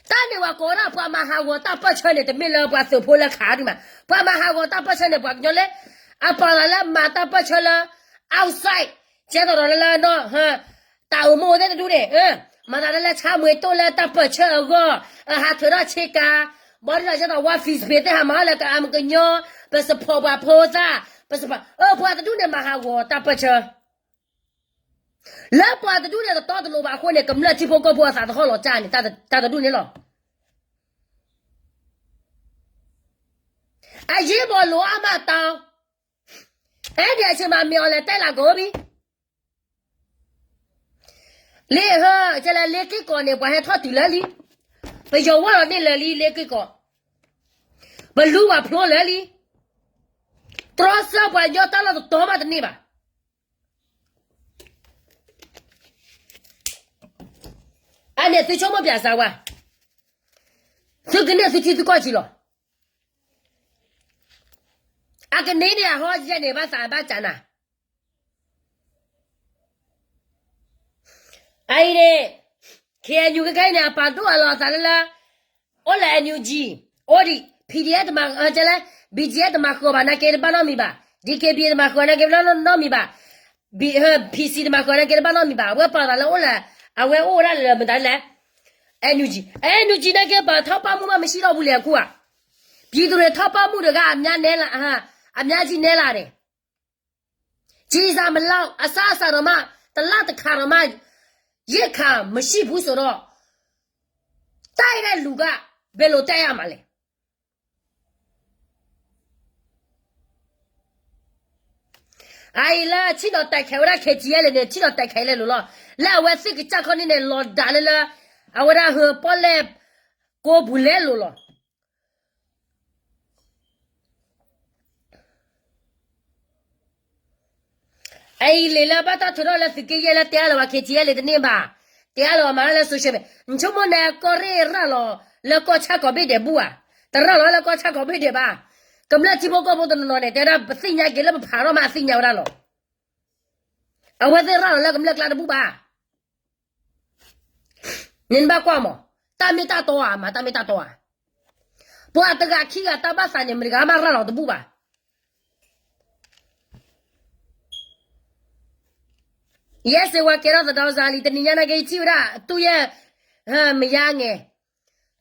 တၢ် န့ၣ်ဝဲကိးဝဲဒၣ်ပှၤမၤဟးဂီၤတၢ်ပၢၢ်ဆၢန့ၣ် တမ့ၢ်လၢပှၤသုးဖိလၢခးဒံးမး, ပှၤမၤဟးဂီၤတၢ်ပၢၢ်ဆၢန့ၣ် ပှၤကညီလၢ အပာ်သးလၢမၤတၢ်ပၢၢ်ဆၢလၢ outside ကဲသိးဒီးလၢနီၢ် တၢ်အိၣ်မူသ့ၣ်တဒူၣ်န့ၣ်, မၤသးလၢလၢဆါမှ့တိၢ်လၢတၢ်ပၢၢ်ဆၢအဂီၢ်, ဟးထၢၣ်ထီၣ်ဆ့ကၤ, ဘီဒ်သိးကဲသိး ဝါ Facebook သ့ၣ်ဟးမၤအီၣ်လၢကအါမကညီ, ပ support ပှၤဖိသၣ်, ပ support အပှၤတဒူၣ်န့ၣ်မၤဟးဂီၤတၢ်ပၢၢ်ဆၢ လၢပှၤတဒူၣ်န့ၣ်တတီတလိၤဘၣ်အဃိန့ၣ် ကမျၢၢ်ထံဖိကီၢ်ဖိအသးတဟီၣ်လီၤကၢ်န့ၣ် တၢ်တဒူၣ်န့ၣ်လီၤ. အရေးပေါ်လိုအပ်မှတ်တောင်း, အဲဒီအချိန်မှာ မင်းအောင်လှိုင် တက်လာကုန်ပြီ. လ့ဟၢ ကဲလၢလ့က့ၢ်ကီးန့ၣ် ပှၤဟဲထီၣ်တုၤလၢလံ, ပယီၤဝီၢ်လီၤန့ၢ်လၢလံ လ့က့ၢ်ကီး, ပလူပှၤဖျိလၢလံ, တြီဆၢပှၤကညီတၢ်လီၢ်တတီမးတန့ၢ်ဘၣ်. အန့ၣ်သုဆိကမိၣ်ပၠးစါဝါ, သုကန့ၢ်သုထံသုကီၢ်ဆံးလီၤ. အကန့ၢ်န့ၣ်အဟီယဲၢ်န့ၣ် ဘၣ်သးဘၣ်ကနၤ, အအံၤန့ၣ် KNU ခဲခဲအံၤန့ၣ် အပာ်ဒိၣ်အလီၤအသးလၢလၢ အိၣ်လၢ NUG, အိၣ်ဒံး PDF တမၤ ကဲလၢ BGF တမၤဃုာ်ဘၣ် နာ်က့တဘၣ်နီတမံၤဘၣ်, DKBA တမၤဃုာ်နာ်က့တဘၣ်နီတမံၤဘၣ်, PC တမၤဃုာ်နာ်က့တဘၣ်နီတမံၤဘၣ်, အဝဲပာ်သးလၢအိၣ်လၢ အဝဲအိၣ်ဝဲဒၣ်လၢမတၤလဲၣ်, NUG, NUG နာ်က့ပှၤထီၣ်ပာ်မူမး မရှိတော့ဘူးလံ အခုဧါ, ပြည်သူတွေထီၣ်ပာ်မူတဂၤ အများနည်းလာ, အများကြီးနည်းလာတယ်. ကျီစာမလောက် အစားအစာတောင်မှ တစ်လတစ်ခါတောင်မှ ရိက္ခာမရှိဘူးဆိုတော့ တိုက်တဲ့လူက ဘယ်လိုတိုက်ရမှာလဲ. အအံၤလၢဆ့ၣ်နီၤတဲာ်ခဲးဝဲဒၣ် KTLA န့ၣ် ဆ့ၣ်နီၤတဲာ်ခဲးလဲၤလိၤလီၤ. လၢအဝဲသ့ၣ်ကစၢ်ခီန့ၣ်န့ၣ် လီၤဒၣ်လၢလၢ အဝဲဒၣ်ဟၢပီၣ်လဲၣ် ကိးပူၤလဲၤလိၤလီၤ. အအံၤလံာ်လၢဘၣ်တၢ်ထုးထီၣ်လၢသုးက့ယဲၢ်လၢတဲအါလီၤဘၣ် KTLA တန့ၢ်ဘၣ်, တဲအါလီၤမးလၢ social media, နဆိကမိၣ်န့ၣ် ကီၢ်ရ့ၣ်ရၤလီၤလၢကီၢ်ဆၣ်ကိးဘ့ၣ်ဒဲးဘူၣ်ဧါ, တရၤလီၤလၢကီၢ်ဆၣ်ကိးဘ့ၣ်ဒဲးဘၣ်. ကမျၢၢ်ထံဖိကီၢ်ဖိတနီၤနီၤန့ၣ် တဲဒၣ်ပသ့ၣ်ညါက့ၤလၢပဖးထီၣ်မးအသ့ၣ်ညါဝဲဒၣ်လီၤ. အဝဲသ့ၣ်ရၤလီၤလၢကမျၢၢ်ကျါတဘူၣ်ဘၣ်. န့ၣ်နဘၣ်ကွၢ်မး, တၢ်မ့ၢ်တၢ်တီဧါ, မၤတၢ်မ့ၢ်တၢ်တီဧါ. ပှၤတဂၤခံဂၤတၢ်ဘၣ်သးန့ၣ် မတဂၤမးရၤလီၤတဘူၣ်ဘၣ်. ယဲစ့ဝါကဲထီၣ်သဒီစါလံ တနံၤညါနာ်က့ ယထံၣ်ဝဲဒၣ် သူ့ရဲ့ မယားငယ်,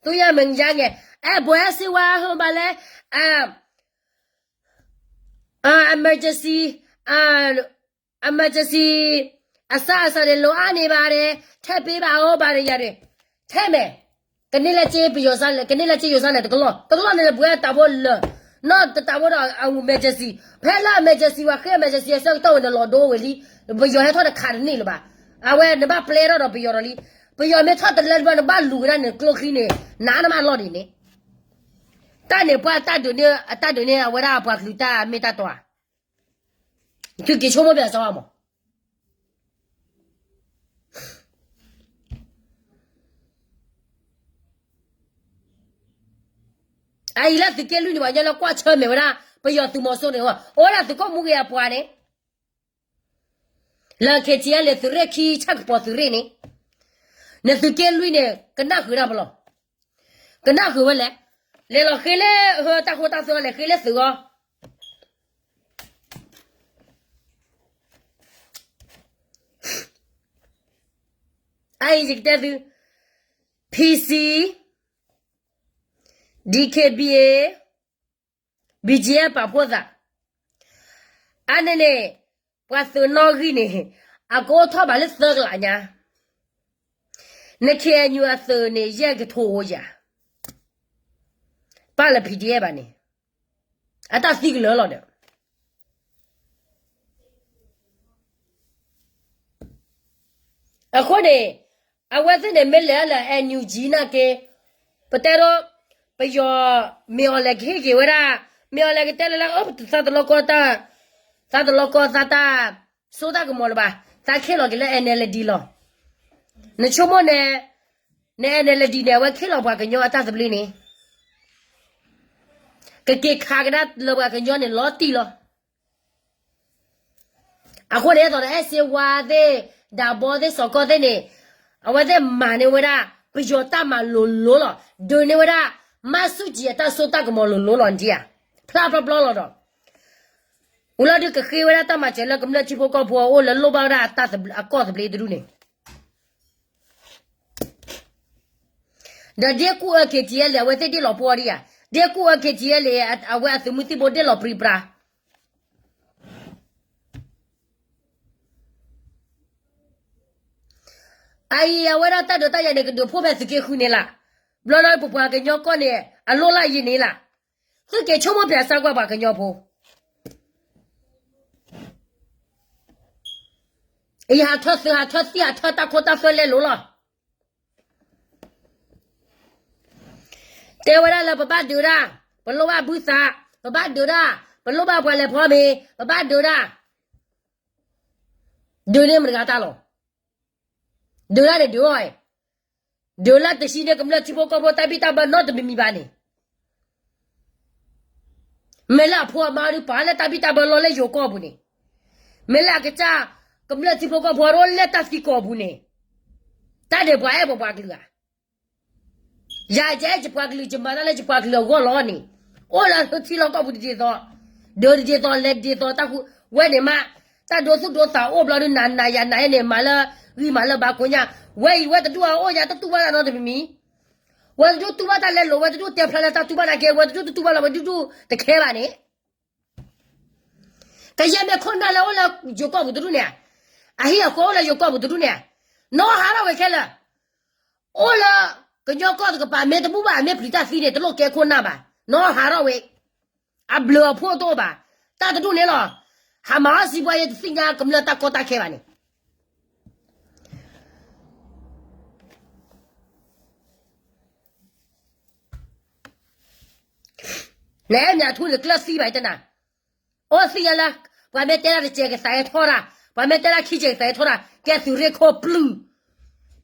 သူ့ရဲ့ မယားငယ်, အဲ ဘွဲစ့ဝါ ဟို ဘၣ်လဲၣ်, အ emergency, emergency အစၢ်အစၢ်န့ၣ် လိုအပ်နေပါတယ်, ထည့်ပေးပါဦး ဘာတွေ ယၤတွေ, ထဲမယ်, ကန့ၢ်လၢက့ ပယီၤစၢ်, ကန့ၢ်လၢက့ယိၤစၢ်န့ၣ် တကလီၢ်, တကလီၢ်န့ၣ် ပဝဲတၢ်ဖိလၢာ်, နီၢ်တတၢ်ဖိဒီး အ emergency, ဖဲလၢ emergency ဝဲဃ့ emergency အဆၢကတီၢ်ဝဲန့ၣ် လီၤဒိဝဲလံ, ပယီၤဟဲထီၣ်တခးတန့ၢ်လၢၤဘၣ်. အဝဲနဘၣ်ပျဲထီၣ်ဒီးပယီၤဒီးလံ, ပယီၤမ့ၢ်ထီၣ်တလၢတဘျီ နဘၣ်လူၤကဒါန့ၣ် ကျိချံန့ၣ် နးနမးလီၢ်ဒံးန့ၣ် တၢ်န့ၣ်ပှၤတၢ်ဒုးန့ၢ် အတၢ်ဒုးန့ၢ် အဝဲဒၣ်ပှၤကလုာ်တၢ်မ့ၢ်တၢ်တီဧါ. သုက့ၤဆိကမိၣ်ပၠးစၢၤမး. အအံၤလၢသုးက့လွံၢ်န့ၣ် ပှၤကညီလၢကွၢ်ဆၢၣ်မဲာ်ဝဲဒၣ် ပယီၤသုးမီၤစိန့ၣ် အိၣ်ဝဲဒၣ်သုးခိၣ်မူဂ့ၤအပှၤန့ၣ် လၢ KTLA သုးရ့ၣ်ခံ ဆၣ်ကပီၤသုးရ့ၣ်န့ၣ်, နသုးက့လွံၢ်န့ၣ် ကနၣ်ဃုာ်ဒၣ်ပလီၢ်, ကနၣ်ဃုာ်ဝဲလဲၣ်, လဲၤလီၤဃ့လၢဟၢတၢ်ဃိတၢ်သၢလဲၣ် ဃ့လၢသုးဂီၢ် အအံၤယကတဲသု, PC, DKBA, BGF ပာ်ဖှိၣ်သး, အန့ၣ်န့ၣ် ပှၤသုးနီၣ်ဂံၢ်န့ၣ် အကအိၣ်ထီၣ်ဘၣ်လၢသၢကလးညါ, န KNU အသုးန့ၣ် ယဲၢ်ကထိအိၣ်ယၤ, ပာ်လၢ PDF ဘၣ်န့ၣ် အတၢ်သံကလၢာ်လီၤဒီး အဃိန့ၣ် အဝဲသ့ၣ်န့ၣ် မ့ၢ်လဲၤလၢ NUG နာ်က့, ပတဲဒိ, ပယီၤ မ့ၢ်အီၤလဲၤကဟ့ၣ်က့ၤဝဲဒၣ်, မ့ၢ်အီၤလဲၤကတဲလၢလၢ အိၣ်သးတလီၤကီတၢ်, သးတလီၤကီသးတၢ်, ဆိတၢ်ကမီၤလၢၤဘၣ်, သးခ့ၣ်လီၤက့ၤလၢ NLD လီၤ. နဆိကမိၣ်န့ၣ်, န NLD န့ၣ် အဝဲခ့ၣ်လီၤပှၤကညီအတၢ်သဘျ့န့ၣ် ကက့ၤခးကဒါလၢပှၤကညီန့ၣ်လီၤတံၢ်လီၤ. အဃိန့ၣ် အဲၣ်သိးဒီး အဲၣ်စ့ဝါသ့ၣ်, ဒၢဘီသ့ၣ်, စီၤကီၢ်သ့ၣ်န့ၣ်, အဝဲသ့ၣ်မၤန့ၢ်ဝဲဒၣ် ပယီၤတၢ်မၤလိၤလိၤလီၤ. ဒုးန့ၢ်ဝဲဒၣ် မၢ်ဆူၣ်ကၠံအတၢ်စိတၢ်ကမီၤလိၤလိၤလီၤ နထံၣ်ဧါ. ဖျါပျီပျီလီၤဒီး အိၣ်လၢဒုးကဃ့ဝဲဒၣ်တၢ်မၤစၢၤလၢ ကမျၢၢ်ထံဖိကီၢ်ဖိအအိၣ်လၢလိၣ်ဘၣ်ဝဲဒၣ်အကီၢ်သဘျ့တဒူၣ်န့ၣ် ဒီးဒ့ကူၣ်အၢ KTLA အဝဲသ့ၣ်ဒ့ၣ်လီၤပှီၢ်ဒံးဧါ. ဒ့ကူၣ်အၢ KTLA အဝဲအသုးမုၢ်သံၣ်ဘိဒ့ၣ်လီၤပြံပြါ အအံၤ အဝဲဒၣ်တၢ်ဒုးတၢ်ယၤန့ၣ် ကဒုးဖှိၣ်ဖဲသုးက့ဃုန့ၣ်လၢ်. ဘျီဒီးပပှၤကညီကီၢ်န့ၣ် အလိၣ်လၢ်ယံာ်န့ၣ်လၢ်. သုက့ၤဆိကမိၣ်ဖဲအစၢ်ကွၢ်ပှၤကညီဖိ အံၤဟးထၢသုးဟးထၢသံၣ်ဟးထၢတၢ်ခိတၢ်သွဲလဲလိာ်လီၤ. တဲဝဲဒၣ်လၢပဘၣ်ဒုးတၢ်, ပလိၣ်ဘၣ်ဘုသး, ပဘၣ်ဒုးတၢ်, ပလိၣ်ဘၣ်ပှၤလဲၤဖီမ့ၤ, ပဘၣ်ဒုးတၢ်, ဒုးန့ၢ်မတၤတဂၤတၢ်လီၤ. ဒုးတၢ်န့ၣ်ဒုးအီၤ, ဒုးလၢတဟံးန့ၢ်ကမျၢၢ်ထံဖိကီၢ်ဖိတၢ်ဘံၣ်တၢ်ဘၢနီတမံၤမံၤဘၣ်န့ၣ် မ့ၢ်လၢအဖိအမါဒုးပာ်လၢတၢ်ဘံၣ်တၢ်ဘၢလီၤလၢယိၤကီၢ်ပူၤန့ၣ်, မ့ၢ်လၢအကစၢ်ကမျၢၢ်ထံဖိကီၢ်ဖိအဒိလၢတၢ်သံကီၢ်ပူၤန့ၣ်, တၢ်ဒုးပှၤအဲၣ်ပှၤပှၤကလုာ်ဧါ. ယၤယအဲၣ်ယပှၤကလုာ် ယမၤတၢ်လၢယပှၤကလုာ်အဂီၢ်လီၤန့ၣ်, အိၣ်လၢထံလီၢ်ကီၢ်ပူၤတဒ်သိး, ဒုးတဒ်သိး လဲၤတဒ်သိးတၢ်ဃူ, ဝဲန့ၣ်မး, တၢ်ဒိသူၣ်ဒိသးအိၣ်ဘျီဒုး နၤနၤယၤနၤအဲၣ်န့ၣ် မၤလၢဂံၢ်မၤလၢဘါကိညၣ်, ဝဲအံၤဝဲတဒူၣ်အအိၣ်ညါ တတူၢ်ဘၣ်တၢ်နီတမံၤမံၤ ဝဲတဒူၣ်တူၢ်ဘၣ်တၢ်လဲၤလိာ် ဝဲတဒူၣ်တဲဖျါလၢတၢ်တူၢ်ဘၣ်နာ်က့ ဝဲတဒူၣ်တတူၢ်ဘၣ်လီၤ ဝဲဒူၣ်ဒူၣ်တခဲဘၣ်န့ၣ်, ကယဲၢ်မ့ၢ်ခိၣ်နၢ်လၢအိၣ်လၢယိၤကီၢ်ပူၤတဒူၣ်န့ၣ်, အဟံၣ်အဃီအိၣ်လၢယိၤကီၢ်ပူၤတဒူၣ်န့ၣ်, နီၢ်ဟးထီၣ်ဝဲခဲလၢာ်, အိၣ်လၢကညီကီၢ်တကပၤ မ့ၢ်တဘူၣ်ဘၣ် မ့ၢ်ပျံၤတၢ်သံန့ၣ် တလိၣ်ကဲခိၣ်နၢ်ဘၣ်, နီၢ်ဟးထီၣ်ဝဲ, အဘျုးအဖှိၣ်တအိၣ်ဘၣ်, တၢ်တဒူၣ်န့ၣ်လီၤ, ဟးမၤအီၣ်စံးပှၤယဲတသ့ၣ်ညါကမျၢၢ်တၢ်ကီတၢ်ခဲဘၣ်န့ၣ် နအဲၣ်မၠးထူန့ၣ် ကျၢၢ်သံဘၣ်တနၤ, အိၣ်သံညါလၢ, ပှၤမ့ၢ်တဲဒၣ်တစဲးကသးဟဲထီၣ်တၢ်, ပှၤမ့ၢ်တဲဒၣ်ခံစဲးကသးဟဲထီၣ်တၢ် ကဲသုးရ့ၣ်ခိၣ်ပျုၢ်,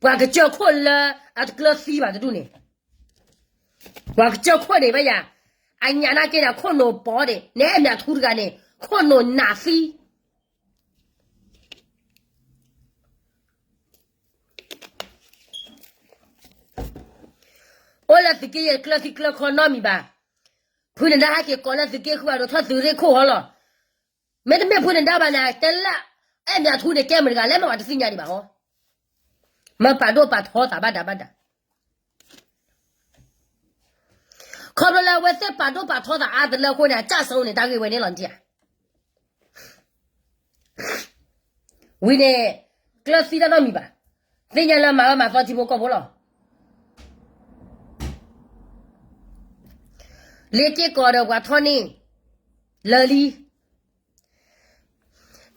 ပှၤကစၢၢ်ခိၣ်လၢအတကျၢၢ်သံဘၣ်တဒူၣ်န့ၣ်, ပှၤကစၢၢ်ခိၣ်န့ၣ်ဘၣ်ယၤ, အညၣ်နာ်က့န့ၣ် ခိၣ်နူာ်ပီၤဒံး နအဲၣ်မၠးထူတဂၤန့ၣ် ခိၣ်နူာ်နးသံ အိၣ်လၢသုးက့ယဲၢ်ကျၢၢ်ထံကျၢၢ်ခီနီတမံၤဘၣ်. ဖုနဒါဟဲက့ၤကိးလၢသုးက့ဃုအဒိးထီၣ်သုးရ့ၣ်ခိၣ်ဟီလီၤ. မ့တမ့ၢ်ဖုနဒါဘၣ်န့ၣ် တဲလၢအဲၣ်မၠးထူန့ၣ် ကဲမတၤတဂၤလဲၣ် မ့ၢ်ပှၤတသ့ၣ်ညါဒံးဘၣ်ဟီ. မ့ၢ်ပာ်ဒိၣ်ပာ်ထီသးဘၣ်ဒၣ်ဘၣ်ဒၣ် ခီဖျိလၢအဝဲသ့ၣ်ပာ်ဒိၣ်ပာ်ထီသးအါတလၢအဃိန့ၣ် အကစၢ်စိန့ၣ် တၢ်ဂ့ၢ်ဝဲန့ၣ်လီၤနထံၣ်ဧါ. ဝံၤန့ၣ် ကျၢၢ်သံတၢ်နီတမံၤဘၣ်. သ့ၣ်ညါလၢမၤအၢမၤသီထံဖိကီၢ်ဖိလီၤ. လ့က့ၢ်ကီးဒီးပှၤထီၣ်န့ၢ် လၢလံ ဒးဘီ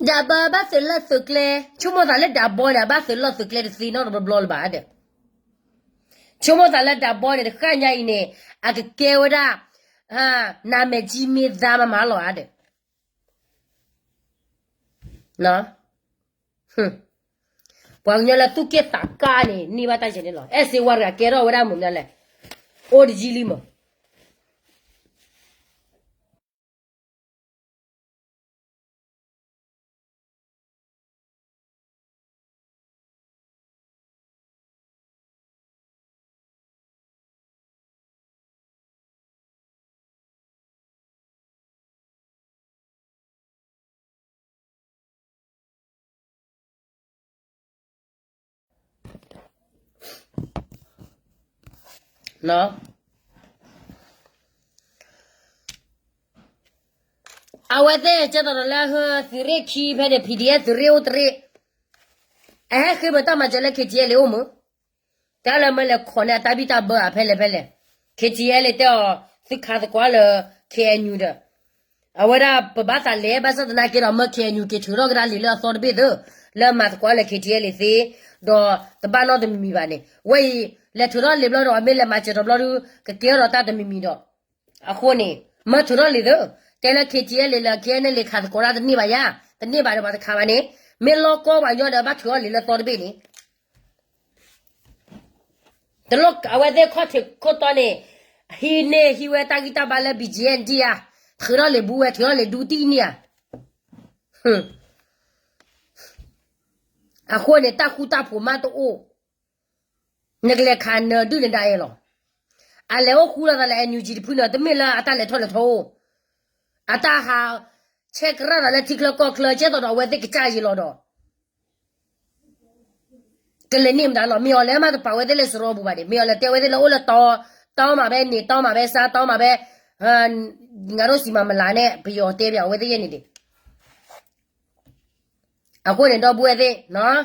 ဘၣ်သုးလီၢ်သုးကျဲ, ဆိကမိၣ်သးလၢဒးဘီန့ၣ် အဘၣ်သုးလီၢ်သုးကျဲတသ့နီတဘျီဘျီလၢၤဘၣ်ဒီး, ဆိကမိၣ်သးလၢဒးဘီန့ၣ် တဃၣ်ညါအံၤန့ၣ် အကကဲဝဲဒၣ် နမဲာ်ကံမ့ၢ်သါမးမးလီၤဧါဒီး, ပှၤကညီလၢသူၣ်က့ၣ်သးကါန့ၣ် န့ၢ်ဘၣ်တၢ်ယဲၢ်န့ၣ်လီၤ. အဲၣ်စ့ဝါတဂၤကဲထီၣ်ဝဲဒၣ်မုာ်မနုၤလဲၣ်, အိၣ်တယံၤလံမး အဝဲသ့ၣ်ကဲသိးဒီးလၢသုးရ့ၣ်ခံဖဲန့ၣ် PDF သုးရ့ၣ်အိၣ်တရ့ၣ်, အဟဲဃ့မၤတၢ်မၤစၢၤလၢ KTLA အိၣ်မး, တၢ်လၢမ့ၢ်လဲၤခိးန့ၢ်အတၢ်ဘံၣ်တၢ်ဘၢအဖဲလဲၣ်ဖဲလဲၣ်, KTLA တဲအီၤ သုခးသကိးလၢ KNU ဒီး အဝဲဒၣ်ပဘၣ်သးလဲၤ ဘၣ်ဆၣ်သနာ်က့ဒီး မၢ KNU က့ၤထုးထီၣ်ကဒါလံာ်လၢအသီတဘ့ၣ်သ့, လၢမၤသကိးလၢ KTLA သ့, ဒီးတဘၣ်နီတမံၤမံၤဘၣ်န့ၣ် ဝဲအံၤ လဲၤထုးထီၣ်လံာ်ဘျီဒီး မ့ၢ်လဲၤမၤစၢၤထီၣ်ဘျီဒုး ကကဲထီၣ်ဒီးတၢ်တမံၤမံၤဒီး, အဃိန့ၣ် မၢထုးထီၣ်လံာ်သ့, တဲလၢ KTLA လၢ KNLA ခးသကိးတၢ်တန့ၢ်ဘၣ်ယါ, တန့ၢ်ဘၣ်ဒီးပှၤတခးဘၣ်န့ၣ်, မ့ၢ်လီၤကီဘၣ်ညီဒီးဘၣ်ထုးထီၣ်လံာ်လၢသီတဘ့ၣ်န့ၣ် တလိၣ်အဝဲသ့ၣ်ခီၣ်ထံးခိၣ်တီန့ၣ်, ဟံးန့ၢ်ဟံးဝဲတၢ်ဂံၢ်တၢ်ဘါလၢ BGF ဒံးဧါ, ထုးထီၣ်လံာ်ဘူးဝဲ ထုးထီၣ်လံာ်ဒူတံၢ်န့ၣ်ဧါ. အဃိန့ၣ် တၢ်ဃူတၢ်ဖိးမးတအိၣ်, နကလဲၤခးနၢၤဒုၣ်နဒါအံၤလီၤ. အလဲၤအိၣ်ဃူလိာ်သးလၢ NUG တဖုန့ၣ် တမ့ၢ်လၢအတၢ်လဲၤထီၣ်လဲၤထီအိၣ်, အတၢ်ဟးဆဲးကရၢ်သးလၢထံချၢကီၢ်ချၢ ကဲသိးဒီးအဝဲသ့ၣ်ကစၢ်ယံၤလီၤဒီး ကလဲၤန့ၢ်မတၤလီၤ. မ့ၢ်အီၤလဲၤမးတပာ်ဝဲသ့ၣ်လၢစရီပူၤဘၣ်န့ၣ်, မ့ၢ်အီၤလဲၤတဲဝဲသ့ၣ်လၢအိၣ်လၢတီ, တီမးဘဲန့ၣ် တီမးဘဲဆါ တီမးဘဲ, ငါတို့ဆီမှာမလာနဲ့ ပယီၤတဲပဝဲသ့ၣ်ယဲန့ၣ်ဒံး. အဃိန့ၣ် ဒီပုၢ်ဝဲၢ်သ့ၣ်,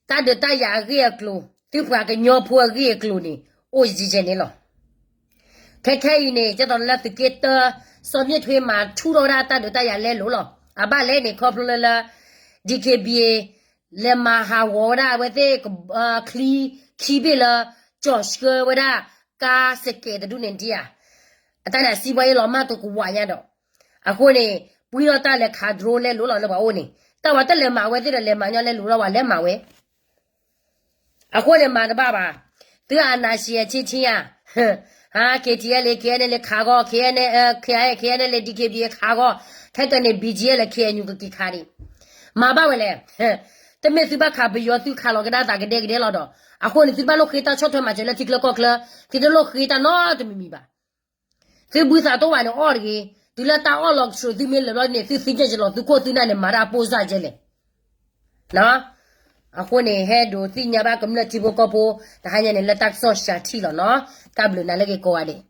တၢ်ဒုးတၢ်ယၤအဂ့ၢ်အကျိၤ, သုပှၤကညီဖိအဂ့ၢ်အကျိၤန့ၣ် အိၣ်ယဲၢ်ယဲၢ်န့ၣ်လီၤ. ခဲခဲအံၤန့ၣ် ကဲသိးလၢသုးက့တၢ, စီၤမ့ၣ်ထွ့မၤဆူၣ်ထီၣ်ဝဲဒၣ်တၢ်ဒုးတၢ်ယၤလဲလိာ်လီၤ. အဘၣ်လဲၣ်န့ၣ် ခီဖျိလၢလၢ DKBA လဲၤမၤဟးဂီၤဝဲဒၣ်အဝဲသ့ၣ် ချံခံဘ့ၣ်လၢ ကၠီၣ်ဆှၢဝဲဒၣ် ကါစကဲးတဒူၣ်န့ၣ်ဒံးဧါ. အတၢ်န့ၣ် စံးဘၣ်ယဲလီၤမၢ်တကဝးညါဒီး, အဃိန့ၣ် ပှံထီၣ်တၢ်လဲၤခး drone လဲလိာ်လီၤလၢပှၤအိၣ်န့ၣ်, တၢ်ဝဲတလဲၤမၤဝဲသ့ၣ်ဒီး လဲၤမၤညီလဲလိာ်လီၤ ပှၤလဲၤမၤဝဲ အဃိန့ၣ်မၤတဘၣ်ဘၣ်. သုအနၢ်ဆံးအဆံးဆံးဧါ, ဟါ KTLA KNLA ခးဂီၤ, KNLA KNLA DKBA ခးဂီၤ, ခဲကနံၣ် BGF လၢ KNU ကက့ၤခးဒံး, မၤဘၣ်ဝဲလဲၣ်. တမ့ၢ်သုဘၣ်ခးပယီၤ သုခးလီၤကဒါသးကဒဲကဒဲလီၤဒီး, အဃိန့ၣ် သုဘၣ်လိၣ်ဃ့တၢ်ဆီၣ်ထွဲမၤစၢၤလၢထံချၢကီၢ်ချၢ, သုတလိၣ်ဃ့တၢ်နီတမံၤမံၤဘၣ်. သုဘုသးတအိၣ်ဘၣ်န့ၣ်အီၣ်တဂ့ၤ, တုၤလၢတၢ်အီၣ်လီၤကဆှီသုမ့ၢ်လၢာ်ဘျီန့ၣ် သုသ့ၣ်ညါက့ၤလီၤ သုခိၣ်သုနၢ်န့ၣ် မၤတၢ်ပိၢ်စၢ်ကဲလဲၣ်. အဃိန့ၣ် ဟဲဒိးသ့ၣ်ညါဘၣ်ကမျၢၢ်ထံဖိကီၢ်ဖိ တဟါညါန့ၣ် လၢတၢ်ကစီၣ်စှၤထံၣ်လီၤနီၤ, တၢ်ဘျုးနၤလၢက့ၤကိးဂၤဒဲး.